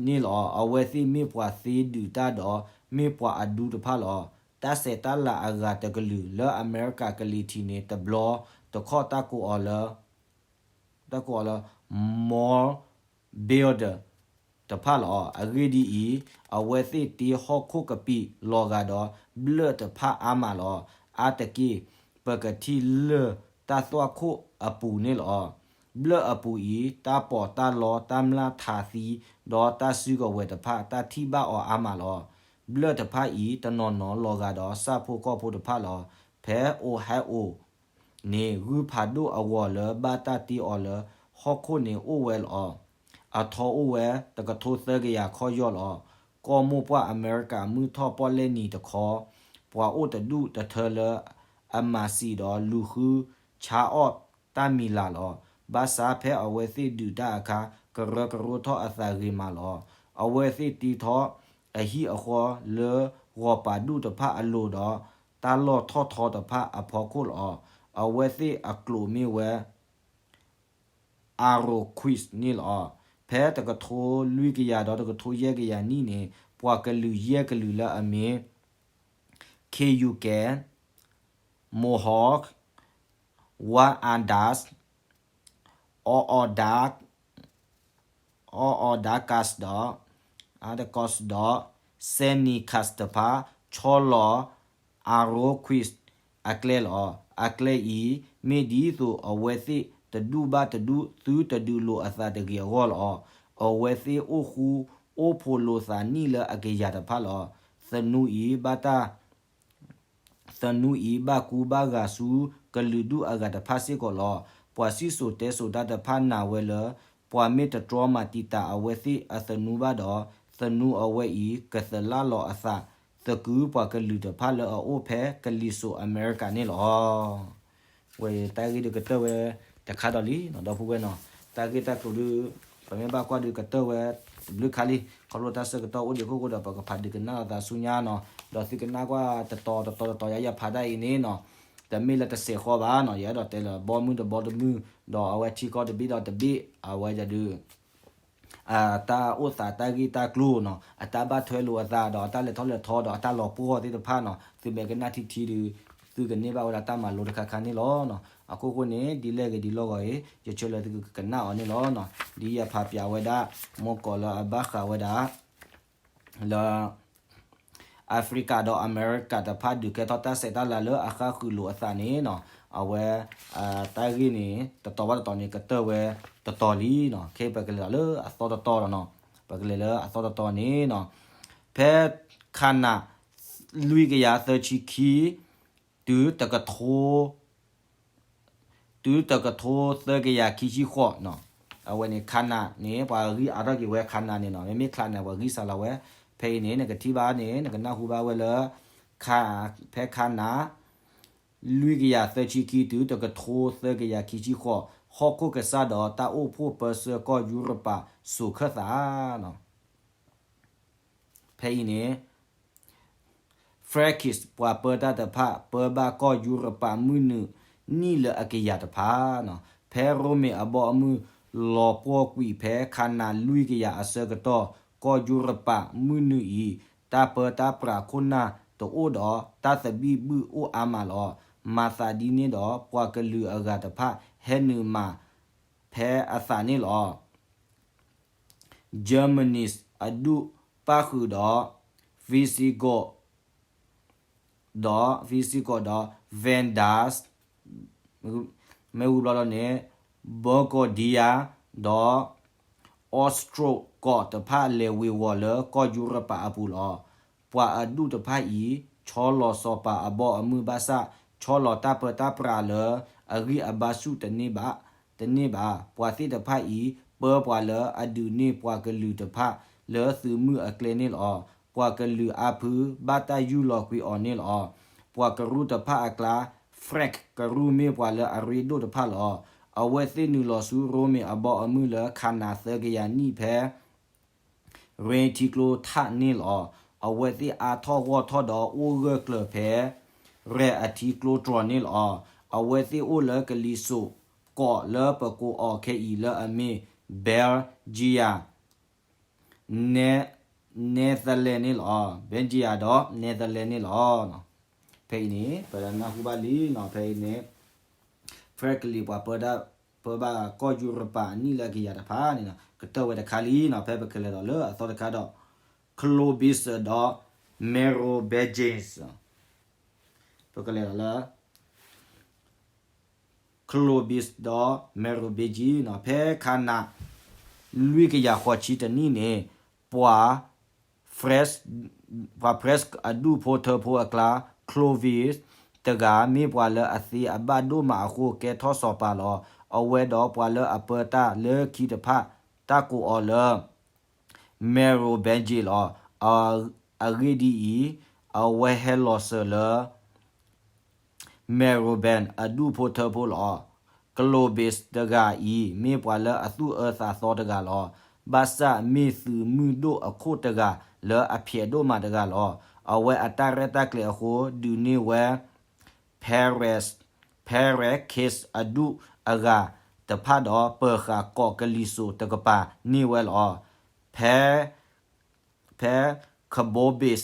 န့ၣ်လီၤ. အဝဲသ့ၣ်မ့ၢ်ပှၤသ့ဒုးတၢ်ဒီး မ့ၢ်ပှၤအဒူတဖၣ်လီၤ. တၢ်ဆဲးတၢ်လၤအဂၤတကလုာ် လၢအမဲရကၤကလံၤထံးန့ၣ် တဘျီတခီၣ်တၢ်ကိးအီၤလၢ တၢ်ကိးအီၤလၢ mall builder တဖၣ်လီၤ. အဂ့ၢ်ဒ်အံၤ, အဝဲသ့ၣ်တ့ဟီၣ်ခိၣ်ကပံာ်လီၤဂာ်ဒီး ဘျၢၣ်တဖၣ်အါမးလီၤ. အါတက့ၢ် ပကထံၣ်လၢၢ်တၢ်သွၣ်ခိၣ်အပူၤန့ၣ်လီၤ. ဘျၢၣ်အပူၤအံၤ တၢ်ပီးတၢ်လီ တၢ်မျၢ်ထးသံ ဒီးတၢ်စုကဝဲၤတဖၣ် တၢ်ထံၣ်ဘၣ်အီၤအါမးလီၤ. ဘျၢၣ်တဖၣ်အံၤ တနီၤနီၤလီၤဂာ်ဒီးဆၣ်ဖိကီၢ်ဖိတဖၣ်လီၤ. ဖဲ Ohio န့ၣ် ဂုၢ်ဖးဒိၣ်အဂီၤလၢဘၣ်တၢ်တ့အီၤလၢဟီၣ်ခိၣ်န့ၣ်အိၣ်ဝဲလီၤ. အထီအိၣ်ဝဲ တကထိသၢကယၤခီၣ်ယီၢ်လီၤ. ကီၢ်မိၢ်ပှၢ်အမဲရကၤမုၢ်ထီၣ်ပီၣ်လဲၣ်နံၤတခီ, ပှၤအိၣ်တဒူၣ်တထၢလၢအမၤစံာ်ဒီးလူၤဃုဆါအီၣ်တၢ်မံၤလၤလီၤ. ဘၣ်ဆၣ်ဖဲအဝဲသ့ၣ်ဒုးတၢ်အခါ ကရၢကရိထီၣ်အသးဂ့ၤမးလီၤ. အဝဲသ့ၣ်တ့ထီၣ်အဟံၣ်အဃီလၢဂီၤပၤဒူၣ်တဖၣ်အလိၤဒီး တၢ်လီၢ်ထီၣ်ထီတဖၣ်အဖီခိၣ်လီၤ. အဝဲသ့ၣ်အကျိာ်မ့ၢ်ဝဲ Iroquois န့ၣ်လီၤ. ဖဲတကထိလွံၢ်ကယၤဒီးတကထိယဲၢ်ကယၤနံၣ်န့ၣ် ပှၤကလုာ်ယဲၢ်ကလုာ်လၢအမ့ၢ် Cayuga, Mohawk, Wanandas, Onondagas, Onondagas ဒီး Onondagas ဒီး Senecas တဖၣ် ဆီလီၤ Iroquois အကျဲလီၤ. အကျဲအံၤ မ့ၢ်ဒ်သိးအဝဲသ့ၣ်တဒူၣ်ဘၣ်တဒူၣ် သုတဒုးလိာ်အသးတဂ့ၤအဂီၢ်လီၤ. အဝဲသ့ၣ်အိၣ်ဃူအိၣ်ဖိးလိာ်သးနံၣ်လၢအကယၤတဖၣ်လီၤ. သနူအံၤဘၣ်တၢ် သနူအံၤဘၣ်ကူဘၣ်ဂာ်ဆူကလုာ်ဒူၣ်အဂၤတဖၣ်စ့ၢ်ကီးလီၤ. ပှၤစံၣ်စိၤတဲစိၤတၢ်တဖၣ်နာ်ဝဲလၢ ပှၤမ့ၢ်တတြီမၤတံာ်တာ်အဝဲသ့ၣ်အသနူဘၣ်ဒီး သနူအဝဲအံၤကသလၣ်လီၤအသး သကုၤပှၤကလုာ်တဖၣ်လၢအအိၣ်ဖဲကလံၤစိးအမဲရကၤန့ၣ်လီၤ. ဝဲတၢ်ဂ့ၢ်ဒုးကတၢၢ်ဝဲတခါဒီးလံနီၤ ဒီပုၢ်ဝဲၢ်နီၤ, တၢ်ဂ့ၢ်တၢ်ကျိၤဒုး ပမ့ၢ်ဘၣ်ကွၢ်ဒုးကတၢၢ်ဝဲတဘျုးခါလံ, ခီဖျိတၢ်ဆၢကတီၢ်အိၣ်ဒံးအခိၣ်ဃိဒီး ပကဖးဒုးကနၣ်လိာ်သးဆူညါနီၤ, ဒီးသုကနၣ်ကွၢ်တတီၤတတီၤတတီၤ ယၤယဖးတၢ်အံၤန့ၣ်နီၤ, တမ့ၢ်လၢတစဲးဃီဘၣ်နီၤ, ယအဲၣ်ဒိးတဲလၢဘီမုၢ်တဘီတမုၢ်, ဒီးအဝဲထံကီၢ်တဘ့ၣ်ဒီးတဘ့ၣ် အဝဲဒုး အတၢ်အိၣ်သးတၢ်ဂ့ၢ်တၢ်ကျိၤနီၤ, အတၢ်ဘၣ်ထွဲလိာ်အသးဒီးအတၢ်လဲၤထီၣ်လဲၤထီဒီးအတၢ်လီၤပှီၢ်သ့ၣ်တဖၣ်နီၤ, သုမ့ၢ်ကနၣ်ထံထံဒုး သုကန့ၢ်ဘၣ်ဝဲဒၣ်တၢ်မၤလိတခါခါန့ၣ်လီၤ. အခိၣ်ဃိန့ၣ် ဒ်လဲၣ်ဂ့ၤဒ်လဲၣ်ဂ့ၤ ယဆၢလၢသုကကနၣ်အီၤန့ၣ်လီၤ. ဒ်ယဖးပၠးဝဲဒၣ် မ့ၢ်ကီးလၢအဘၣ်ဃးဝဲဒၣ် လၢ အၤဖရံကၤဒီးအမဲရကၤတဖၣ်ဒုးကဲထီၣ်တၢ်ဆဲးတၢ်လၤလၢအဃၣ်ဃုာ်လိာ်အသးန့ၣ်နီၤ, အဝဲ တၢ်ဂ့ၢ်န့ၣ် တတီၤဘၣ်တတီၤန့ၣ် ကတၢၢ်ဝဲတတီၤလံနီၤ, ခဲအံၤပကလဲၤဒီးလၢအသီတတီၤလီၤနီၤ, ပကလဲၤလၢအသီတတီၤန့ၣ်နီၤ, ဖဲခါနၤ လွံၢ်ကယၤသၢဆံခံ တုၤတကထိ တုၤတကထိသၢကယၤခံဆံဃိးနီၤ, အဝဲန့ၣ် ခါနၤန့ၣ် ပှၤဂံၢ်အါထီၣ်က့ၤဝဲခါနၤန့ၣ်နီၤ, မ့မ့ၢ်ခါနၤ ပှၤဂံၢ်စးလီၤဝဲ, ဖဲအံၤန့ၣ် နကထံၣ်ဘၣ်န့ၣ် နကနၢ်ဟူဘၣ်ဝဲလၢ ခါ ဖဲခါနၤ လွံၢ်ကယၤသၢဆံခံ တုၤတကထိသၢကယၤခံဆံဃိး, ဟီၣ်ခိၣ်ကစၢ်ဒီးတၢ်အိၣ်ဖှိၣ်ပၢဆှၢကီၢ်ယူရပၤစိာ်ခၢၣ်သးနီၤ. ဖဲအံၤန့ၣ် Frankish ပှၤပၢတၢ်တဖၣ် ပၢဘၣ်ကီၢ်ယူရပၤမုၢ်နုာ် နံၣ်လၢအကယၤတဖၣ်နီၤ. ဖဲရိမ့ၤအဘီအမုၢ် လီၤပှီၢ်ကွံာ်ဖဲခါနၤလွံၢ်ကယၤအဆၢကတီၢ်, ကီၢ်ယူရပၤမုၢ်နုာ်အံၤ တၢ်ပၢတၢ်ပြးခိၣ်နၢ်တအိၣ်ဒီး တၢ်သဘံၣ်ဘုၣ်အိၣ်အါမးလီၤ. မၤသးဒ်န့ၣ်ဒီး ပှၤကလုာ်အဂၤတဖၣ် ဟဲနုာ်မၤဖဲအသးန့ၣ်လီၤ. Germans အဒူၣ်ပၣ်ဃုာ်ဒီး Visigoths ဒီး Visigoths ဒီး Vandals မ့ၢ်ဝံၤဘျီဒီးန့ၣ် Burgundians ဒီး Ostrogoths တဖၣ်လဲၤဝ့ၤဝီၤလၢကီၢ်ယူရပၤအပူၤလီၤ. ပှၤအဒူၣ်တဖၣ်အံၤ ဆီလီၤစီၤပၤအဘီအမုၢ်ဘၣ်ဆၣ် ဆီလီၤတၢ်ပၢတၢ်ပြးလၢအဂံၢ်အဘါဆူၣ်တန့ၢ်ဘၣ်, တန့ၢ်ဘၣ်. ပှၤသ့ၣ်တဖၣ်အံၤ ပၢပှၤလၢအဒုးန့ၢ်ပှၤကလုာ်တဖၣ်လၢသုးမုၢ်အကျဲန့ၣ်လီၤ. ပှၤကလုာ်အါဖုဘၣ်တၢ်ယူၢ်လီၤကွံာ်အီၤန့ၣ်လီၤ. ပှၤကရူၢ်တဖၣ်အကျါ Frank ကရူၢ်မ့ၢ်ပှၤလၢအရ့ဒိၣ်တဖၣ်လီၤ. အဝဲသ့ၣ်နုာ်လီၤဆူရိမ့ၤအဘီအမုၢ်လၢခါနၤသၢကယၤနံၣ်ဖဲ ရ့ထံကျိထးန့ၣ်လီၤ. အဝဲသ့ၣ်အါထီၣ်ဂီၢ်ထီၣ်ဒီးအိၣ်ဂၢၢ်ကျၢၤဖဲ ရဲၣ်အထံကျိတြီၤန့ၣ်လီၤ. အဝဲသ့ၣ်အိၣ်လၢကလံၤစိး ကီးလၢပကိးအီၤခဲအံၤလၢအမ့ၢ် Belgium, Netherlands န့ၣ်လီၤ. Belgium ဒီး Netherlands န့ၣ်လီၤ. ဖဲအံၤန့ၣ် ပနၢ်ဟူဘၣ်လံနီၤ, ဖဲအံၤန့ၣ် Frank ကလံၤပှၤပၢဒၣ် ပၢဘၣ်ကီၢ်ယူရပၤအနံၣ်လၢအကယၤတဖၣ်န့ၣ်နီၤ ကတၢၢ်ဝဲတခါလံနီၤ, ဖဲပကလဲၤဒီးလၢအသီတခါဒီး Clovis ဒီး Merovingian ပကလဲၤဒီးလၢ Clovis ဒီး Merovingian နီၤ, ဖဲခါနၤ လွံၢ်ကယၤဃိးဆံတနံၣ်န့ၣ် ပှၤ Franks ပှၤ Franks အဒူၣ်ဖိထၢဖိအကျါ Clovis တဂၤ မ့ၢ်ပှၤလၢအသ့အဘၣ်ဒိၣ်မးအဃိ ကဲထီၣ်စီၤပၤလီၤ. အဝဲဒီးပှၤလၢအပၢတၢ်လၢခံတဖၣ် တၢ်ကိးအီၤလၢ Merovingian လီၤ. အဂ့ၢ်ဒ်အံၤ, အဝဲဟဲလီၤစၢၤလၢ Merovingian အဒူၣ်ဖိထၢဖိလီၤ. Clovis တဂၤအံၤ မ့ၢ်ပှၤလၢအသူၣ်အၢသးသီတဂၤလီၤ. ဘၣ်ဆၣ်မ့ၢ်သုးမုၢ်ဒိၣ်အခိၣ်တဂၤလၢအဖျဲးဒိၣ်မးတဂၤလီၤ. အဝဲအတၢ်ရဲၣ်တၢ်ကျဲၤအဃိ ဒုးန့ၢ်ဝဲ Paris, Paris Kings အဒူၣ်အဂၤတဖၣ်ဒီး ပၢၤဃာ်ကီးကလံၤစိးတကပၤန့ၢ်ဝဲလီၤ. ဖဲ ဖဲ Clovis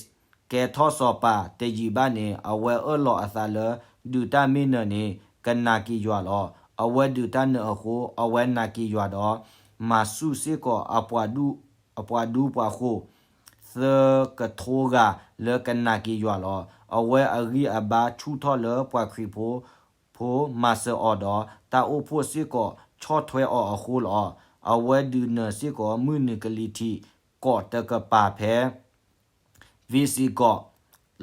ကဲထီၣ်စီၤပၤတယံာ်ဘၣ်န့ၣ် အဝဲအၢၣ်လီၤအသးလၢ ဒုးတၢ်မ့ၢ်နၢၤန့ၣ် ကနာ်က့ၤယွၤလီၤ. အဝဲဒုးတၢ်နၢၤအဃိ အဝဲနာ်က့ၤယွၤဒီး မၤဆူၣ်စ့ၢ်ကီး အပှၤဒူပှၤဃိၣ် သၢကထိဂၤလၢကနာ်က့ၤယွၤလီၤ. အဝဲအဂံၢ်အဘါဆူၣ်ထီၣ်လၢပှၤခရံာ်ဖိ ဖိမၤစၢၤအီၤဒီး တၢ်အိၣ်ဖှိၣ်စ့ၢ်ကီးဆီၣ်ထွဲအီၤအဃိလီၤ. အဝဲဒုးနၢၤစ့ၢ်ကီးမုၢ်နုာ်ကလံၤထံးကီးတကပၤဖဲ Visigoth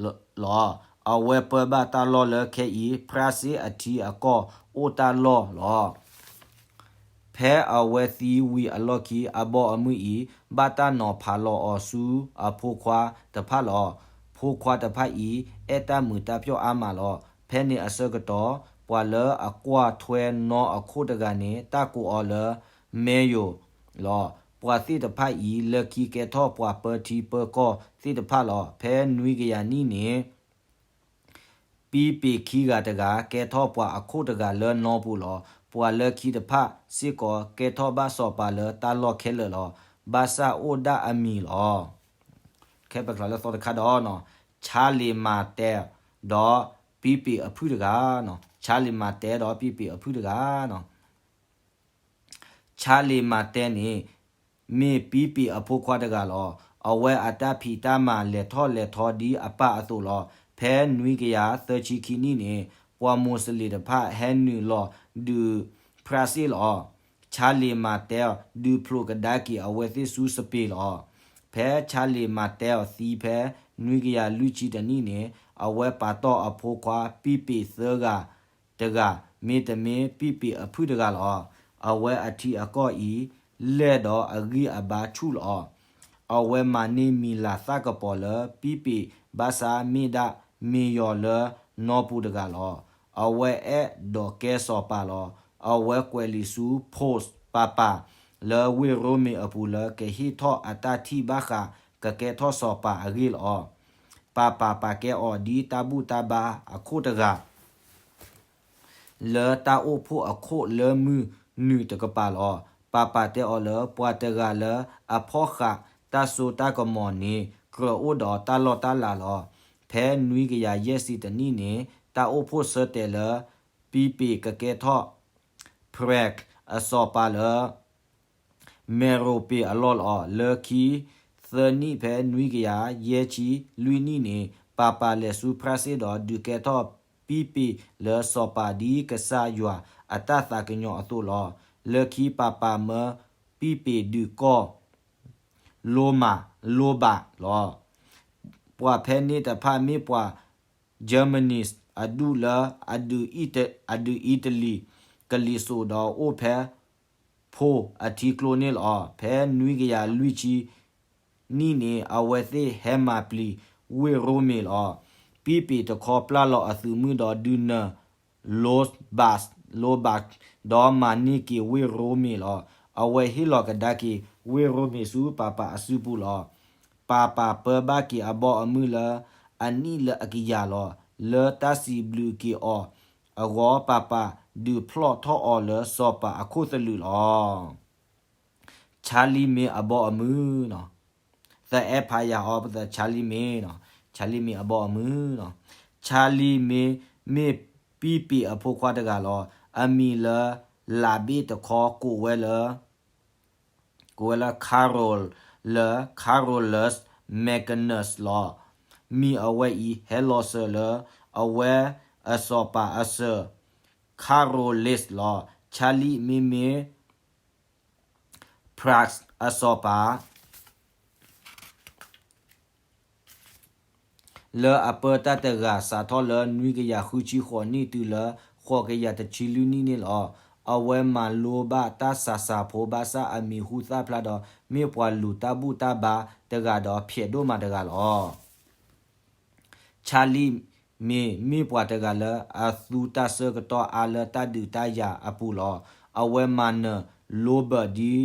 လီၤ. အဝဲပၢဘၣ်တၢ်လီၢ်လၢခဲအံၤ ဖရၣ်စ့ၣ်အထံအကီၢ်အိၣ်တၢ်လီၢ်လီၤ. ဖဲအဝဲသံဝံၤအလီၢ်ခံ အဘီအမုၢ်အံၤ ဘၣ်တၢ်နီၤဖးလီၤအီၤဆူအဖိခွါတဖၣ်လီၤ. ဖိခွါတဖၣ်အံၤ အဲၣ်တၢ်မုာ်တၢ်ပျီၣ်အါမးလီၤ. ဖဲန့ၣ်အဆၢကတီၢ် ပှၤလၢအကွၢ်ထွဲနီအခိၣ်တဂၤန့ၣ် တၢ်ကိးအီၤလၢ Mayo လီၤ. ပှၤသ့ၣ်တဖၣ်အံၤ လၢခံကဲထီၣ်ပှၤပၢထံပၢကီၢ်သ့ၣ်တဖၣ်လီၤ. ဖဲနွံကယၤနံၣ်န့ၣ် ပံးပ့ၤခံဂၤတဂၤ ကဲထီၣ်ပှၤအခိၣ်တဂၤလၢနီပူၤလီၤ. ပှၤလၢခံတဖၣ်စ့ၢ်ကီး ကဲထီၣ်ဘၣ်စီၤပၤလၢတၢ်လီၢ်ခဲလၢာ်လီၤ. ဘၣ်ဆၣ်အိၣ်ဒၣ်အမံၤလီၤ. ခဲပကျီလၢသီတခါဒီး Charlemagne ဒီးပံးပ့ၤအဖုၣ်တဂၤ, Charlemagne ဒီးပံးပ့ၤအဖုၣ်တဂၤ Charlemagne န့ၣ် မ့ၢ်ပံးပ့ၤအဖိခွါတဂၤလီၤ. အဝဲအတၢ်ဖံးတၢ်မၤလဲၤထီၣ်လဲၤထီဒ်အပၢ်အသိးလီၤ. ဖဲနွံကယၤသၢဆံခံနံၣ်န့ၣ် ပှၤမိၤစလ့ၣ်တဖၣ်ဟဲနုာ်လီၤဒုးဖြးစ့ၣ်လီၤ. Charlemagne ဒုးဖျိးကဒါက့ၤအဝဲသ့ၣ်ဆူစပ့ၤလီၤ. ဖဲ Charlemagne သံဖဲနွံကယၤလွံၢ်ဆံတနံၣ်န့ၣ် အဝဲပာ်တီၢ်အဖိခွါပံးပ့ၤသၢဂၤ တဂၤ မ့တမ့ၢ်ပံးပ့ၤအဖုၣ်တဂၤလီၤ. အဝဲအထံအကီၢ်အံၤ လဲၢ်ဒီးအဂံၢ်အဘါဆူၣ်လီၤ. အဝဲမၤန့ၢ်မံၤလၤသၣ်ကပီၤလၢပံးပ့ၤ ဘၣ်ဆၣ်မ့ၢ်ဒၣ်မ့ၢ်ယီၤလၢနီပူၤတဂၤလီၤ. အဝဲအဲၣ်ဒိးကဲစီၤပၤလီၤ. အဝဲကွဲးလံာ်ဆူ Pope ပၤပၤ လၢဝ့ၢ်ရိမ့ၤအပူၤလၢကဟ့ၣ်ထီၣ်အတၢ်ထံၣ်ဘၣ်ဃးကကဲထီၣ်စီၤပၤအဂ့ၢ်လီၤ. ပၤပၤပာ်ကဲအီၤဒ်တၢ်ဘူၣ်တၢ်ဘါအခိၣ်တဂၤ လၢတၢ်အိၣ်ဖှိၣ်အခိၣ်လၢမုၢ်နုာ်တကပၤလီၤ. ပၤပၤတဲအီၤလၢ ပှၤတဂၤလၢအဖီၣ်ဃာ်တၢ်စိတၢ်ကမီၤန့ၣ် ကြၢးအိၣ်ဒီးတၢ်လီၢ်တၢ်လၤလီၤ. ဖဲနွံကယၤယဲၢ်ဆံတနံၣ်န့ၣ် တၢ်အိၣ်ဖှိၣ်ဆၢတဲာ်လၢ ပံးပ့ၤကကဲထီၣ် Prague အစီၤပၤလၢ Merovingian အလီၢ်လီၤ. လၢခံသၢနံၣ်ဖဲနွံကယၤယဲၢ်ဆံလွံၢ်နံၣ်န့ၣ် ပၤပၤလဲၤဆူ ဖြၣ်စ့ၣ် ဒီးဒုးကဲထီၣ်ပံးပ့ၤလၢစီၤပၤဒ်ကစၢ်ယွၤအတၢ်သးကညီၤအသိးလီၤ. လၢခံပၤပၤမၢပံးပ့ၤဒုးကီၢ် Roma, Lombard လီၤ. ပှၤဖဲန့ၣ်တဖၣ်မ့ၢ်ပှၤ Germans အဒူၣ်လၢ အဒုးအံၣ်တလံၤ ကလံၤစိးဒီးအိၣ်ဖဲ Prussian အထံကျိန့ၣ်လီၤ. ဖဲနွံကယၤလွံၢ်ဆံနံၣ်န့ၣ် အဝဲသ့ၣ်ဟဲမၤပျံၤဝ့ၢ်ရိမ့ၤလီၤ. ပံးပ့ၤတခီပျၢ်လီၤအသုးမုၢ်ဒီးဒုးနၢၤ Lombards, Lombards ဒီးမၤန့ၢ်က့ၤဝ့ၢ်ရိမ့ၤလီၤ. အဝဲဟ့ၣ်လီၤကဒါက့ၤဝ့ၢ်ရိမ့ၤဆူပၤပၤအစုပူၤလီၤ. ပၤပၤပၢဘၣ်က့ၤအဘီအမုၢ်လၢအနံၣ်လၢအကယၤလီၤ. လၢတၢ်စံးဘျုးက့ၤအီၤအဂီၢ် ပၤပၤ ဒုးဖျီၣ်ထီၣ်အီၤလၢစီၤပၤအခိၣ်သလုးလီၤ. Charlie May အဘီအမုၢ်နီၤ, သအဲဖးယၤအီၤပသး Charlie May နီၤ, Charlie May အဘီအမုၢ်နီၤ. Charlie May မ့ၢ်ပံးပ့ၤအဖိခွါတဂၤလီၤ. အမံၤလၢ လးဘ့ၣ်တခီ ကိးဝဲလၢ ကိးဝဲလၢ Carol လၢ Carolus Magnus လီၤ. မံၤအဝဲအံၤ ဟဲလီၤစၢၤလၢ အဝဲအစီၤပၤအစၢၤ Carolus လီၤ. Charlie မ့မ့ၢ် Prague အစီၤပၤ လၢအပၢတၢ်တဂၤ စးထီၣ်လၢနွံကယၤဃုဆံဃိးနံၣ် တုၤလၢဃိးကယၤတဆံလွံၢ်နံၣ်န့ၣ်လီၤ. အဝဲမၤလိဘၣ်တၢ်စးစးဖိ ဘၣ်ဆၣ်အမံၤဟူသၣ်ဖျါဒီး မ့ၢ်ပှၤလူၤတၢ်ဘူၣ်တၢ်ဘါတဂၤဒီး ဖျဲးဒိၣ်မးတဂၤလီၤ. Charlie May မ့ၢ်ပှၤတဂၤလၢအသူတၢ်ဆၢကတီၢ်အါလၢတၢ်ဒုးတၢ်ယၤအပူၤလီၤ. အဝဲမၤနၢၤ Lombardy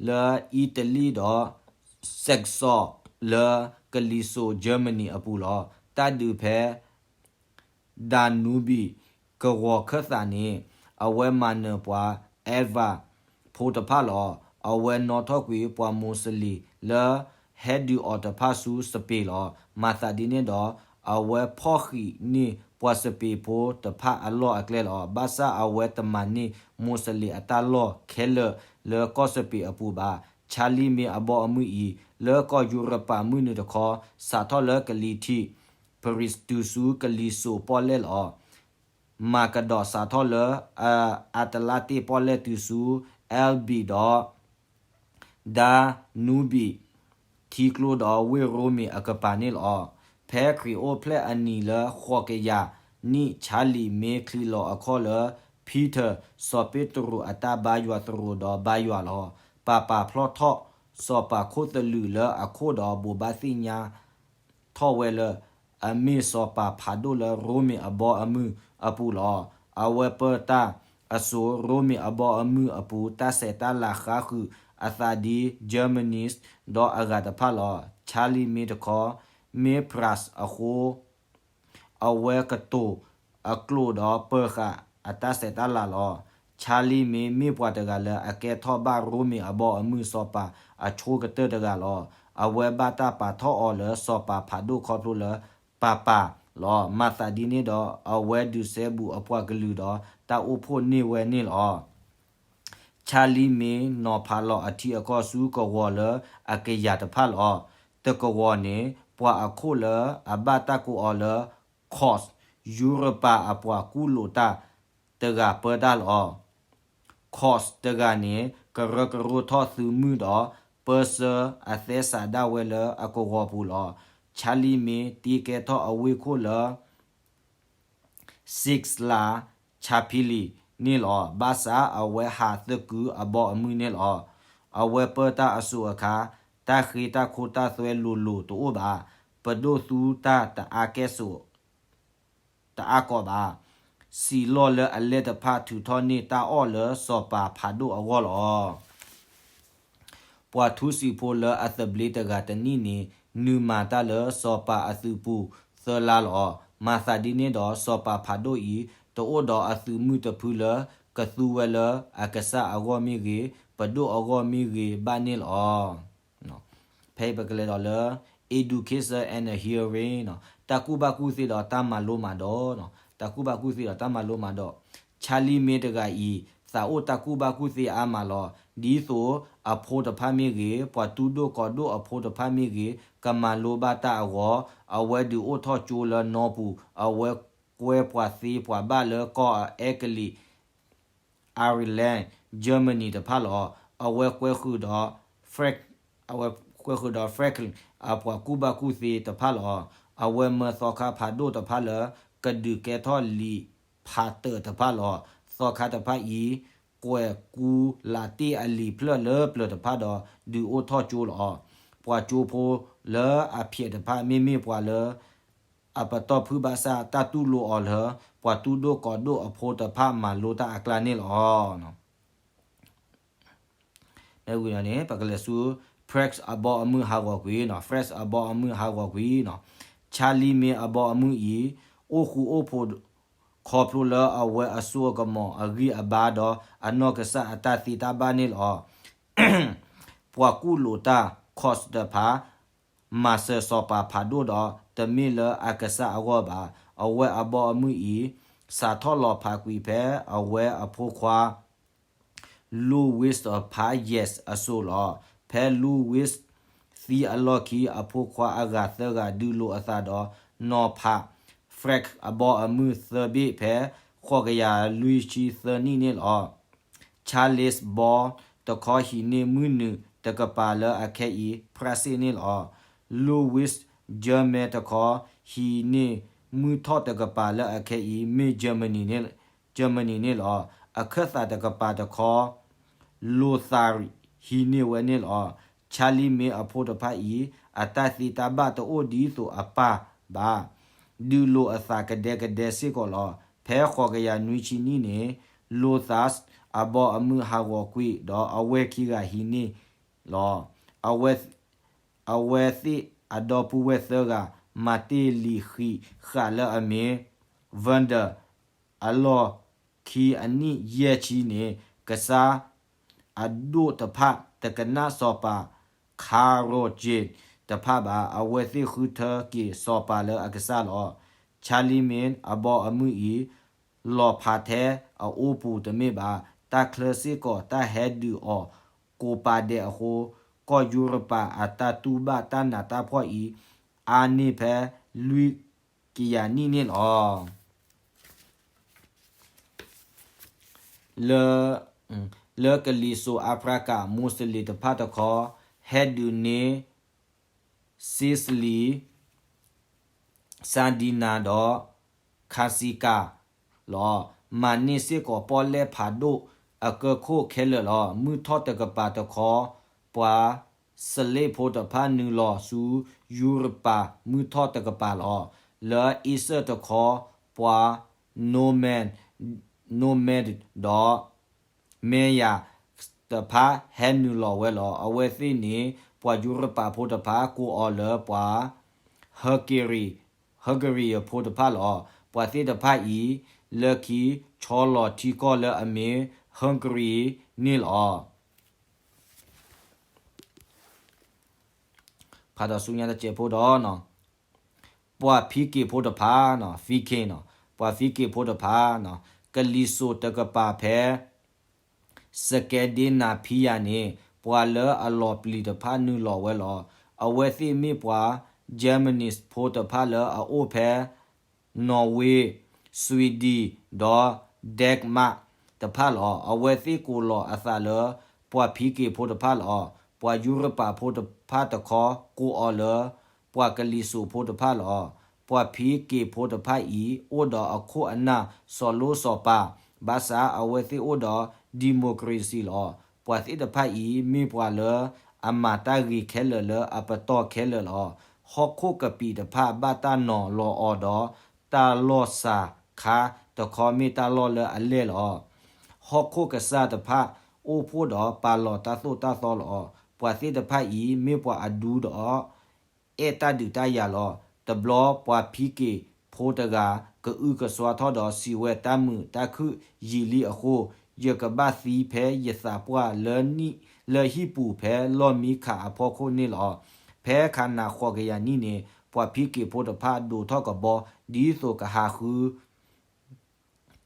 လၢအံၣ်တလံၣ်ဒီး Saxony လၢကလံၤစိး Germany အပူၤလီၤ. တၢ်ဒုးဖဲ Danube ကဝီၤခၢၣ်သးန့ၣ် အဝဲမၤနၢၤပှၤ Avar ဖိတဖၣ်လီၤ. အဝဲနီၣ်ထီၣ်ကွံာ်ပှၤမိၤစလ့ၣ်လၢဟဲဒုးအီၤတဖၣ်ဆူစပ့ၤလီၤ. မၤသးဒ်န့ၣ်ဒီး အဝဲဖီၣ်ဃံးန့ၢ်ပှၤစပ့ၤဖိတဖၣ်အလီၢ်အကျဲလီၤ. ဘၣ်ဆၣ်အဝဲတမၤန့ၢ်မိၤစလ့ၣ်အတၢ်လီၢ်ခဲလၢာ်လၢကီၢ်စပ့ၤအပူၤဘၣ်. Charlie May အဘီအမုၢ်အံၤ လၢကီၢ်ယူရပၤမုၢ်နုာ်တခီ စးထီၣ်လၢကလံၤထံး Paris တုၤဆူကလံၤစိးပီၣ်လဲၣ်လီၤ. မၤကဒီးစးထီၣ်လၢ အတလါတ့ၢ်ပီၣ်လဲၣ်တုၤဆူ Albi ဒီး Danube ထံကျိဒီးဝ့ၢ်ရိမ့ၤအကပၤန့ၣ်လီၤ. ဖဲခရံာ်အိၣ်ဖျဲၣ်အနံၤလၢဃိးကယၤနံၣ် Charlie May ချံးလီၤအခီၣ်လၢ Peter စီၤပ့းတရူးအတၢ်ဘါယွၤသရိာ်ဒီးဘါယွၤလီၤ. ပၤပၤဖျီၣ်ထီၣ်စီၤပၤခိၣ်သလုးလၢအခိၣ်ဒီးဘိးဘၣ်သ့ၣ်ညါ ထီၣ်ဝဲလၢ အမ့ၢ်စီၤပၤဖးဒိၣ်လၢရိမ့ၤအဘီအမုၢ်အပူၤလီၤ. အဝဲပၢတၢ်အစိၤရိမ့ၤအဘီအမုၢ်အပူၤ တၢ်ဆဲးတၢ်လၤဃါဃုာ်အသးဒ် Germans ဒီးအဂၤတဖၣ်လီၤ. Charlie May တခီ မ့ၢ် Prague အဃိ အဝဲကတိၤအကျိာ်ဒီးပၢၤဃာ် အတၢ်ဆဲးတၢ်လၤလီၤ. Charlie May မ့ၢ်ပှၤတဂၤလၢအကဲထီၣ်ဘၣ်ရိမ့ၤအဘီအမုၢ်စီၤပၤအဆိကတၢၢ်တဂၤလီၤ. အဝဲဘၣ်တၢ်ပာ်ထီၣ်အီၤလၢစီၤပၤဖးဒိၣ်ခီဖျိလၢ ပၤပၤလီၤ. မၤသးဒ်န့ၣ်ဒီး အဝဲဒုးစဲဘူးအပှၤကလုာ်ဒီးတၢ်အိၣ်ဖှိၣ်န့ၢ်ဝဲန့ၣ်လီၤ. Charlie May နီၤဖးလီၤအထံအကီၢ်ဆူကဝီၤလၢအကယၤတဖၣ်လီၤ. တကဝီၤန့ၣ် ပှၤအခိၣ်လၢအဘၣ်တၢ်ကိးအီၤလၢ Corse ယူရပၤအပှၤကူၣ်လိာ်တၢ်တဂၤပၢတၢ်လီၤ. Corse တဂၤန့ၣ် ကရၢကရိထီၣ်သုးမုၢ်ဒီး ပၢဆှၢအသဲစးဒၣ်ဝဲလၢအကဝီၤပူၤလီၤ. Charlie May တ့ကဲထီၣ်အဝ့ၢ်ခိၣ်လၢ Sixla Chapelli န့ၣ်လီၤ. ဘၣ်ဆၣ်အဝဲဟးသကုၤအဘီအမုၢ်န့ၣ်လီၤ. အဝဲပၢတၢ်အစိၤအခါ တၢ်ဃ့တၢ်ခိတၢ်သွဲလိၤလိၤတအိၣ်ဘၣ်. ပဒိၣ်သူတၢ်တအါကဲၣ်ဆိး တအါကီးဘၣ်. စံးလီၢ်လၢအလဲၢ်တဖၣ်ထုးထီၣ်န့ၢ်တၢ်အီၣ်လၢစီၤပၤဖးဒိၣ်အဂီၢ်လီၤ. ပှၤထူစံာ်ဖိလၢအသဘျ့တဂၤတနံၣ်န့ၣ် နုာ်မၤတၢ်လၢစီၤပၤအသုးပူၤသၢလါလီၤ. မၤသးဒ်န့ၣ်ဒီး စီၤပၤဖးဒိၣ်အံၤ တအိၣ်ဒီးအသုးမုၢ်တဖုလၢကသူဝဲလၢအကစၢ်အဂီၢ်မ့ၢ်ဂ့ၤ, ပဒိၣ်အဂီၢ်မ့ၢ်ဂ့ၤဘၣ်န့ၣ်လီၤ. ဖဲအံၤပကလဲၤဒီးလၢ education and hearing နီၤ, တၢ်ကူၣ်ဘၣ်ကူၣ်သ့ဒီးတၢ်မၤလိမၤဒိးနီၤ, တၢ်ကူၣ်ဘၣ်ကူၣ်သ့ဒီးတၢ်မၤလိမၤဒိး. Charlie May တဂၤအံၤ သးအိၣ်တၢ်ကူၣ်ဘၣ်ကူၣ်သ့အါမးလီၤ. ဒ်သိးအဖိတဖၣ်မ့ၢ်ဂ့ၤ, ပှၤတူၢ်ဒိၣ်ကီၤဒိၣ်အဖိတဖၣ်မ့ၢ်ဂ့ၤ, ကမၤလိဘၣ်တၢ်အဂီၢ်, အဝဲဒုးအိၣ်ထီၣ်ကၠိလၢနီပူၤ, အဝဲကွဲပှၤသ့ပှၤဘၣ်လၢကီၢ်အအဲကလံး Ireland, Germany တဖၣ်လီၤ. အဝဲကွဲဃုာ်ဒီး Frank, အဝဲကွဲဃုာ်ဒီး Franklin အပှၤကူၣ်ဘၣ်ကူၣ်သ့တဖၣ်လီၤ. အဝဲမၢသီခါဖးဒိၣ်တဖၣ်လၢ ကဒုးကဲထီၣ်လံာ်ဖးတၢၢ်တဖၣ်လီၤ. သီခါတဖၣ်အံၤ ကွဲးကူလးတ့ၢ်အလံာ်ဖျၢၣ်လၢပျၢၤတဖၣ်ဒီး ဒုးအိၣ်ထီၣ်ကၠိလီၤ. ပှၤကၠိဖိလၢအဖျဲးတဖၣ် မ့မ့ၢ်ပှၤလၢ အပတီၢ်ဖုၣ်ဘၣ်ဆၣ် တၢ်တူၢ်လိာ်အီၤလၢ ပှၤတူၢ်ဒိၣ်ကီၤဒိၣ်အဖိတဖၣ်မၤလိတၢ်အကျါန့ၣ်လီၤ. မ့ၢ်ဝံၤဒီးန့ၣ် ပကလဲၤဆူ Prague အဘီအမုၢ်ဟးဂီၤကွံာ်နီၤ, Prague အဘီအမုၢ်ဟးဂီၤကွံာ်နီၤ. Charlie May အဘီအမုၢ်အံၤ အိၣ်ဃူအိၣ်ဖိး ခီဖျိလၢအဝဲအစိအကမီၤအဂံၢ်အဘါဒီးအနီၢ်ကစၢ်အတၢ်သ့တၢ်ဘၣ်န့ၣ်လီၤ. ပှၤကူၣ်လိာ်တၢ် Kurds တဖၣ် မၤစၢၤစီၤပၤဖးဒိၣ်ဒီး တမ့ၢ်လၢအကစၢ်အဂီၢ်ဘၣ်. အဝဲအဘီအမုၢ်အံၤ စးထီၣ်လီၤဖးကွံာ်ဖဲအဝဲအဖိခွါ Louis ဖး Yes အစိၤလီၤ. ဖဲ Louis သံအလီၢ်ခံ အဖိခွါအဂၤသၢဂၤဒုးလိာ်အသးဒီးနီၤဖး Frank အဘီအမုၢ်သၢဘ့ၣ် ဖဲဃိးကယၤလွံၢ်ဆံသၢနံၣ်န့ၣ်လီၤ. Charles ဘီတခီဟံးန့ၢ်မုၢ်နုာ်တကပၤလၢအခဲအံၤ ဖြၣ်စ့ၣ်န့ၣ်လီၤ. Louis Germain တခီ ဟံးန့ၢ်မုၢ်ထီၣ်တကပၤလၢအခဲအံၤ မ့ၢ် Germany န့ၣ်လီၤ. အခၢၣ်သးတကပၤတခီ Lothar ဟံးန့ၢ်ဝဲန့ၣ်လီၤ. Charlemagne အဖိတဖၣ်အံၤ အတၢ်သ့တၢ်ဘၣ်တအိၣ်ဒ်သိးအပၢ်ဘၣ်. ဒုးလိာ်အသးကဒဲကဒဲစ့ၢ်ကီးလီၤ. ဖဲဃိးကယၤနွံဆံနံၣ်န့ၣ် Lothar အဘီအမုၢ်ဟးဂီၤကွံာ်ဒီးအဝဲၢ်ခံဂၤဟံးန့ၢ်လီၤ. အဝဲသ့ၣ်အဒီပုၢ်ဝဲၢ်သၢဂၤ မၤတ့ၢ်လံာ်ဃံးဃာ်လၢအမ့ၢ် Wendell အလီၢ်ခံအနံၣ်ယဲၢ်ဆံန့ၣ် ကစၢ်အဒိၣ်တဖၣ်တကနၣ်စီၤပၤ Karl တဖၣ်ဘၣ်. အဝဲသ့ၣ်ဃုထၢက့ၤစီၤပၤလၢအကစၢ်လီၤ. Charlemagne အဘီအမုၢ်အံၤ လီၤဖးထဲအအိၣ်ပူၤတမ့ၢ်ဘၣ်. တၢ်ချၢစ့ၢ်ကီးတၢ်ဟဲဒုးအီၤကိးပၤဒဲးအဃိ ကီၢ်ယူရပၤအတၢ်တူၢ်ဘၣ်တၢ်နးတၢ်ဖှီၣ်အံၤ အါန့ၢ်ဖဲလွံၢ်ကယၤနံၣ်န့ၣ်လီၤ. လၢ လၢကလံၤစိးအဖရကၤ မူးစလ့ၣ်တဖၣ်တခီ ဟဲဒုးန့ၢ် Sicily, Sardinia ဒီး Corsica လီၤ. မၤန့ၢ်စ့ၢ်ကီးပီၣ်လဲၣ်ဖးဒိၣ်အကၢၢ်ခိၣ်ခဲလၢာ်လီၤ. မုၢ်ထီၣ်တကပၤတခီ ပှၤ slave ဖိတဖၣ် နုာ်လီၤဆူယူရပၤမုၢ်ထီၣ်တကပၤလီၤ. လၢအ့စၢၣ်တခီ ပှၤ Norman, Norman ဒီး Maya တဖၣ်ဟဲနုာ်လီၤဝဲလီၤ. အဝဲသ့ၣ်န့ၣ် ပှၤယူရပၤဖိတဖၣ်ကိးအီၤလၢပှၤ Hungary, Hungary ဖိတဖၣ်လီၤ. ပှၤသ့ၣ်တဖၣ်အံၤ လၢခံဆီလီၤထံကီၢ်လၢအမ့ၢ် Hungary န့ၣ်လီၤ. ဖးဒီးဆူညါတစဲးဖိဒီး ပှၤဖံက့ၤဖိတဖၣ်, ဖံက့ၤနီၤ, ပှၤဖံက့ၤဖိတဖၣ်, ကလံၤစိးတကပၤဖဲ Scandinavia န့ၣ် ပှၤလၢအလီၤပျံၤတဖၣ်နုာ်လီၤဝဲလီၤ. အဝဲသ့ၣ်မ့ၢ်ပှၤ Germany ဖိတဖၣ်လၢအအိၣ်ဖဲ Norway, Sweden ဒီး Denmark တဖၣ်လီၤ. အဝဲသ့ၣ်ကိးလီၤအသးလၢ ပှၤဖံက့ၤဖိတဖၣ်လီၤ. ပှၤယူရပၤဖိတဖၣ်တခီ ကိးအီၤလၢ ပှၤကလံၤစိးဖိတဖၣ်လီၤ. ပှၤဖံက့ၤဖိတဖၣ်အံၤ အိၣ်ဒီးအခိၣ်အနၢ်စီၤလိစီၤပၤ, ဘၣ်ဆၣ်အဝဲသ့ၣ်အိၣ်ဒီး democracy လီၤ. ပှၤသ့ၣ်တဖၣ်အံၤ မ့ၢ်ပှၤလၢအမၤတၢ်ဂ့ၤခဲလၢာ်လၢအပတီၢ်ခဲလၢာ်လီၤ. ဟီၣ်ခိၣ်ကပံာ်တဖၣ်ဘၣ်တၢ်နီၤလီၤအီၤဒီး တၢ်လီၢ်စှၤခါတခီမ့ၢ်တၢ်လီၢ်လၢအလဲၢ်လီၤ. ဟီၣ်ခိၣ်ကစၢ်တဖၣ်အိၣ်ဖှိၣ်ဒီးပာ်လီၤတၢ်သိၣ်တၢ်သီလီၤ. ပှၤသ့ၣ်တဖၣ်အံၤ မ့ၢ်ပှၤအဒူဒီး အဲၣ်တၢ်ဒုးတၢ်ယၤလီၤ. တဘျီပှၤဖံက့ၤဖိတဂၤ ကအုကစွါထီၣ်ဒီးစံးဝဲ တၢ်မုာ်တၢ်ခုၣ်ယံာ်လံအဃိ ယကဘၣ်သံဖဲယသးပှၢ်လၢနံၣ်လၢဟံၣ်ပူၤဖဲလီၢ်မံခးအဖီခိၣ်န့ၣ်လီၤ. ဖဲခးနးဃိးကယၤနံၣ်န့ၣ် ပှၤဖံက့ၤဖိတဖၣ်ဒိးထီၣ်ကဘီ ဒ်သိးကဟးဃု တၢ်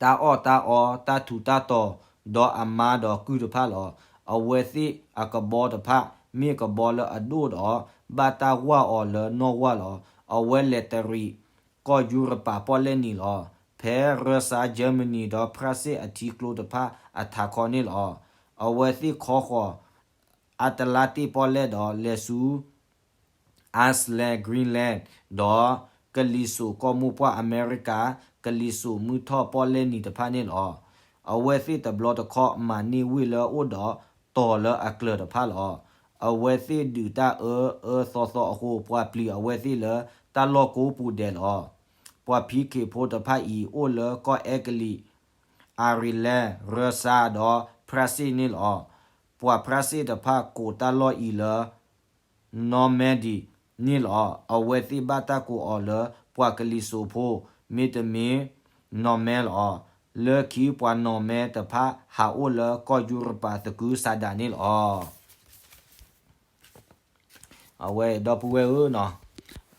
အီၣ်တၢ်အီ တၢ်ထူးတၢ်တီၤ ဒီးအမါဒီးကုၢ်တဖၣ်လီၤ. အဝဲသ့ၣ်အကဘီတဖၣ် မ့ၢ်ကဘီလၢအဒိၣ်ဒီး ဘၣ်တၢ်ဝၢ်အီၤလၢနီၣ်ဝၢ်လီၤ. အဝဲလဲၤတရံး ကီၢ်ယူရပၤပီၣ်လဲၣ်နံၤလီၤ. ဖဲရၢစါ Germany ဒီးဖြၣ်စ့ၣ်အထံကျိတဖၣ်အထးခီန့ၣ်လီၤ. အဝဲသ့ၣ်ခီဃီၤ အတလါတ့ၣ်ပီၣ်လဲၣ်ဒီးလဲၤဆူ Iceland, Greenland ဒီးကလံၤစိးကီၢ်မိၢ်ပှၢ်အမဲရကၤ ကလံၤစိးမုၢ်ထီၣ်ပီၣ်လဲၣ်နံၤတဖၣ်န့ၣ်လီၤ. အဝဲသ့ၣ်တဘျီတခီၣ်မၤန့ၢ်ဝ့ၢ်လၢအအိၣ်ဒီးတီၤလၢအကျၢၤတဖၣ်လီၤ. အဝဲသ့ၣ်ဒုးတၢ်အၢအၢသီသီအဃိ ပှၤပျံၤအဝဲသ့ၣ်လၢတၢ်လီၢ်ကိးပူၤဒဲးလီၤ. ပှၤဖံက့ၤဖိတဖၣ်အံၤ အိၣ်လၢကီၢ်အဲကလံး, Ireland, ရၢစါ ဒီးဖြၣ်စ့ၣ်န့ၣ်လီၤ. ပှၤဖြၣ်စ့ၣ်တဖၣ်ကိးတၢ်လီၢ်အံၤလၢ Normandy န့ၣ်လီၤ. အဝဲသ့ၣ်ဘၣ်တၢ်ကိးအီၤလၢ ပှၤကလံၤစိးဖိ, မ့တမ့ၢ် နီၢ်မဲလီၤ. လၢခံပှၤနီၢ်မဲတဖၣ်ဟးအိၣ်လၢကီၢ်ယူရပၤသကုၤဆးဒးန့ၣ်လီၤ. အဝဲဒီပုၢ်ဝဲၢ်ဧၢနီ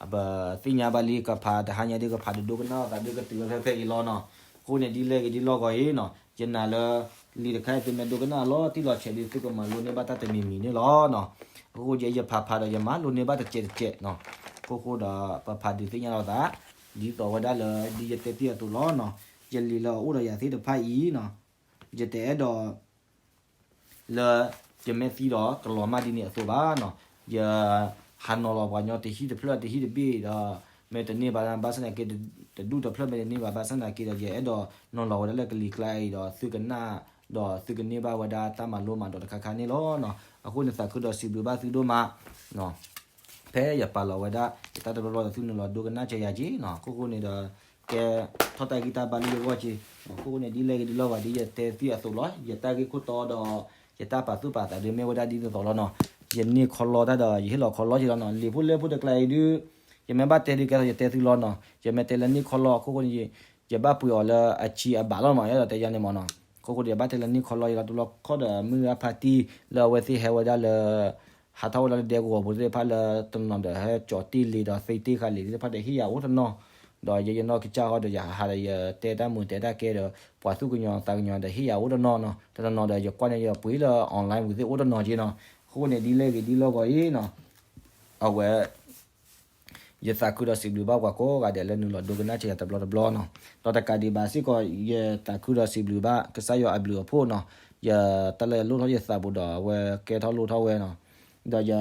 ၤ, ပသ့ၣ်ညါဘၣ်လံ ကဖးတဟါညါဒ်ကဖးဒိကနၣ်သးဒ်ကတုၤဝဲဖဲဖဲအံၤလီၤနီၤ. အဃိန့ၣ်ဒ်လဲၣ်ဂ့ၤဒ်လဲၣ်ဂ့ၤအံၤနီၤ, ယနာ်လၢ လံာ်တခါအံၤသုမ့ၢ်ဒိကနၣ်အလီၤတံၢ်လီၤဆဲးဒ်သုကမၤလိန့ၢ်ဘၣ်တၢ်တမံၤမံၤန့ၣ်လီၤနီၤ. အဃိယဲယဖးဖးဒီးယမၤလိန့ၢ်ဘၣ်တစဲးတစဲးနီၤ. အဃိဒီးပဖးဒုးသ့ၣ်ညါလီၤသး ဒ်သိးဝဲဒၣ်လၢဒ်ယတဲတ့ၢ်အသိးလီၤနီၤ. ယလံာ်လၢအအိၣ်ဒီးယၤသ့ၣ်တဖၣ်အံၤနီၤ, ယတအဲၣ်ဒိး လၢယမ့ၢ်သံဒီးကလီၤမၢ်ဒ်န့ၣ်အသိးဘၣ်နီၤ. ယဟးနီၤလီၤပှၤကညီတဟံၣ်တဖျၢၣ်တဟံၣ်တဘ့ၣ်ဒီး မ့ၢ်တန့ၢ်ဘၣ်ဘၣ်ဆၣ်သနာ်က့ တဒူၣ်တဖျၢၣ်မ့ၢ်တန့ၢ်ဘၣ်ဘၣ်ဆၣ်သနာ်က့ဒီး ယအဲၣ်ဒိးနီၤလီၤဝဲဒၣ်လၢကလံၤကျါအံၤဒီး သုကနၣ် ဒီးသုကန့ၢ်ဘၣ်ဝဲဒၣ်တၢ်မၤလိမၤဒိးတခါခါန့ၣ်လီၤနီၤ. အဃိန့ၣ်သးခုဒီးစံးဘျုးဘၣ်သုဒိၣ်မး ဖဲယပာ်လီၤဝဲဒၣ် ယတၢ်တဘျီဘျီဒီးသုနုာ်လီၤဒိကနၣ်ကယၤက့ၤနီၤ. အဃိဃိန့ၣ်ဒီး ကဲထီၣ်တၢ်ဂံၢ်တၢ်ဘါလၢယဂီၢ်က့ၤ, အဃိဃိန့ၣ်ဒ်လဲၣ်ဂ့ၤဒ်လဲၣ်ဂ့ၤ ဒ်ယတဲသ့ၣ်အသိးလီၤ. ယတၢ်ဂ့ၢ်ခိၣ်တီဒီး ယတၢ်ပာ်သူၣ်ပာ်သးဒ်မ့ၢ်ဝဲဒၣ်ဒ်သိးသိးလီၤနီၤ. ယန့ၢ်ခီလီတၢ်ဒီး ယဟ့ၣ်လီၤခီလီက့ၤလီၤနီၤ. လံာ်ဖိလဲၢ်ဖိတကျါအံၤဒုး ယမ့ၢ်ဘၣ်တဲဒုးကဲထီၣ်ယတဲသုလီၤနီၤ. ယမ့ၢ်တဲလၢန့ၢ်ခီလီအဃိဃိန့ၣ် ယဘၣ်ပှ့ၤအီၤလၢအဆံးအဘးလီၤမး ယအဲၣ်ဒိးတဲယၤန့ၣ်မးနီၤ. အဃိဃိဒီး ယဘၣ်တဲလၢန့ၢ်ခီလီယလီၤ တဘျီခီၣ်ဒီးမုၢ်ဂၤဖါတံၢ်လၢအဝဲသ့ၣ်ဟဲဝဲဒၣ်လၢ ဟးထီၣ်ဝဲဒၣ်လၢဒဲကဝီၤပူၤသ့ၣ်တဖၣ်လၢတနီၤဒီးဟဲကၠီၤတ့ၢ်လံာ်ဒီးသ့တ့ၢ်ဃာ်လံာ်သ့ၣ်တဖၣ်ဒီးဟ့ၣ်ယၤအိၣ်တနီၤ, ဒီးယဲယနီၢ်ကစၢ်ဃီဒီးယဟးဒီးယတဲတၢ်မုာ်တဲတၢ်ကဲဒီး ပှၤသူၣ်ကညီၤသးကညီၤဒီးဟ့ၣ်ယၤအိၣ်တနီၤနီၤ, တနီၤနီၤဒီးယကွၢ်န့ၣ်ယပှ့ၤလၢ online ပူၤသ့ၣ်အိၣ်တနီၤက့နီၤ. အဃိန့ၣ်ဒ်လဲၣ်ဂ့ၤဒ်လဲၣ်ဂ့ၤအံၤနီၤ, အဝဲ ယသးခုဒီးစံးဘျုးဘၣ်ပှၤကိးဂၤဒဲးလၢနုာ်လီၤဒိကနၣ်က့ၤယၤတဘျီတဘျီနီၤ. ဒီးတကးဒံးဘၣ်စ့ၢ်ကီး ယသးခုဒီးစံးဘျုးဘၣ်ကစၢ်ယွၤအဘျုးအဖှိၣ်နီၤ, ယတၢ်လၢယလိၣ်ထီၣ်ယသးပူၤဒီးအဝဲကဲထီၣ်လိၣ်ထီၣ်ဝဲနီၤ. ဒီးယ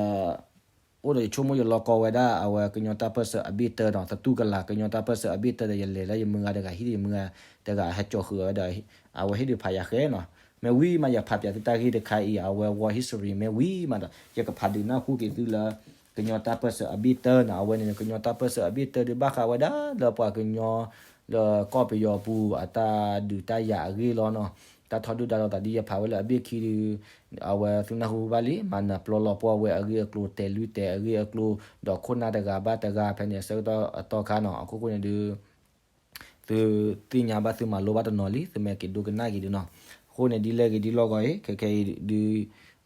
အိၣ်ဒီးယဆိကမိၣ်ယလီၢ်ကီဝဲဒၣ် အဝဲကညီတၢ်ပၢၢ်ဆၢအဘ့ၣ်တၢနီၤ, သတူၢ်ကလာ်ကညီတၢ်ပၢၢ်ဆၢအဘ့ၣ်တၢဒီး ယလဲၤလၢယမုၢ်ဂၤတဂၤဟံၣ်ဒီး ယမုၢ်ဂၤတဂၤဟဲကၠီၤဃုာ်ဝဲဒီး အဝဲဟ့ၣ်ဒုးဖးယၤဃဲနီၤ. မ့ၢ်ဝံၤမး ယဖးပၠးသုတၢ်ဂ့ၢ်တခါအံၤ အဝဲ War History မ့ၢ်ဝံၤမးဒီး ယကဖးဒုးနၢ်ဟူက့ၤသုလၢ ကညီတၢ်ပၢၢ်ဆၢအဘ့ၣ်တၢနီၤ. အဝဲန့ၣ် ကညီတၢ်ပၢၢ်ဆၢအဘ့ၣ်တၢဒုးဘၣ်ဃးဝဲဒၣ်လၢပှၤကညီ လၢကီၢ်ပယီၤပူၤ အတၢ်ဒုးတၢ်ယၤအဂ့ၢ်လီၤနီၤ. တၢ်ထီဒုၣ်တၢ်ထီသးဒ်ယဖးဝဲလၢအဘ့ၣ်ခံဒုး အဝဲသုနၢ်ဟူဘၣ်လံ မၤနၢၤပျီလီၤပှီၢ်ဝဲအဂ့ၢ်အကျိၤ တဲာ်လွံၢ်တဲာ်အဂ့ၢ်အကျိၤ ဒီးခိၣ်နၢ်တဂၤဘၣ်တဂၤဖဲန့ၣ် အဆၢကတီၢ်အတီၢ်ခါနီၤ. အခိၣ်ဃိန့ၣ်ဒုး သုသ့ၣ်ညါဘၣ်သုမၤလိဘၣ်တနီၤလံ သုမ့ၢ်က့ၤဒိကနၣ်က့ၤဒုးနီၤ. အဃိန့ၣ်ဒ်လဲၣ်ဂ့ၤဒ်လဲၣ်ဂ့ၤအံၤ ခဲခဲအံၤဒုး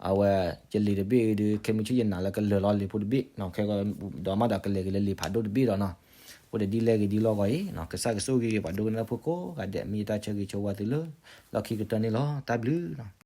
အဝဲ ယလံာ်တဘ့ၣ်အံၤဒုး ခဲမုၢ်ဆ့ၣ်ယနာ်လၢကလၢာ်လီၤလံာ်ဖိတဘ့ၣ်နီၤ. ခဲကီး ဒီးမးဒီးကလဲၤက့ၤလၢလံာ်ဖးဒိၣ်တဘ့ၣ်ဒီးနီၤ. အဃိန့ၣ်ဒ်လဲၣ်ဂ့ၤဒ်လဲၣ်ဂ့ၤအံၤ ကစၢ်ကဆိၣ်ဂ့ၤပှၤဒိကနၣ်ဖိကိးဂၤဒဲး မ့ၢ်ယတၢ်ဆၢဂ့ၤဆၢဝါသုလၢ လီၢ်ခံကတၢၢ်န့ၣ်လီၤ. တၢ်ဘျုးနီၤ.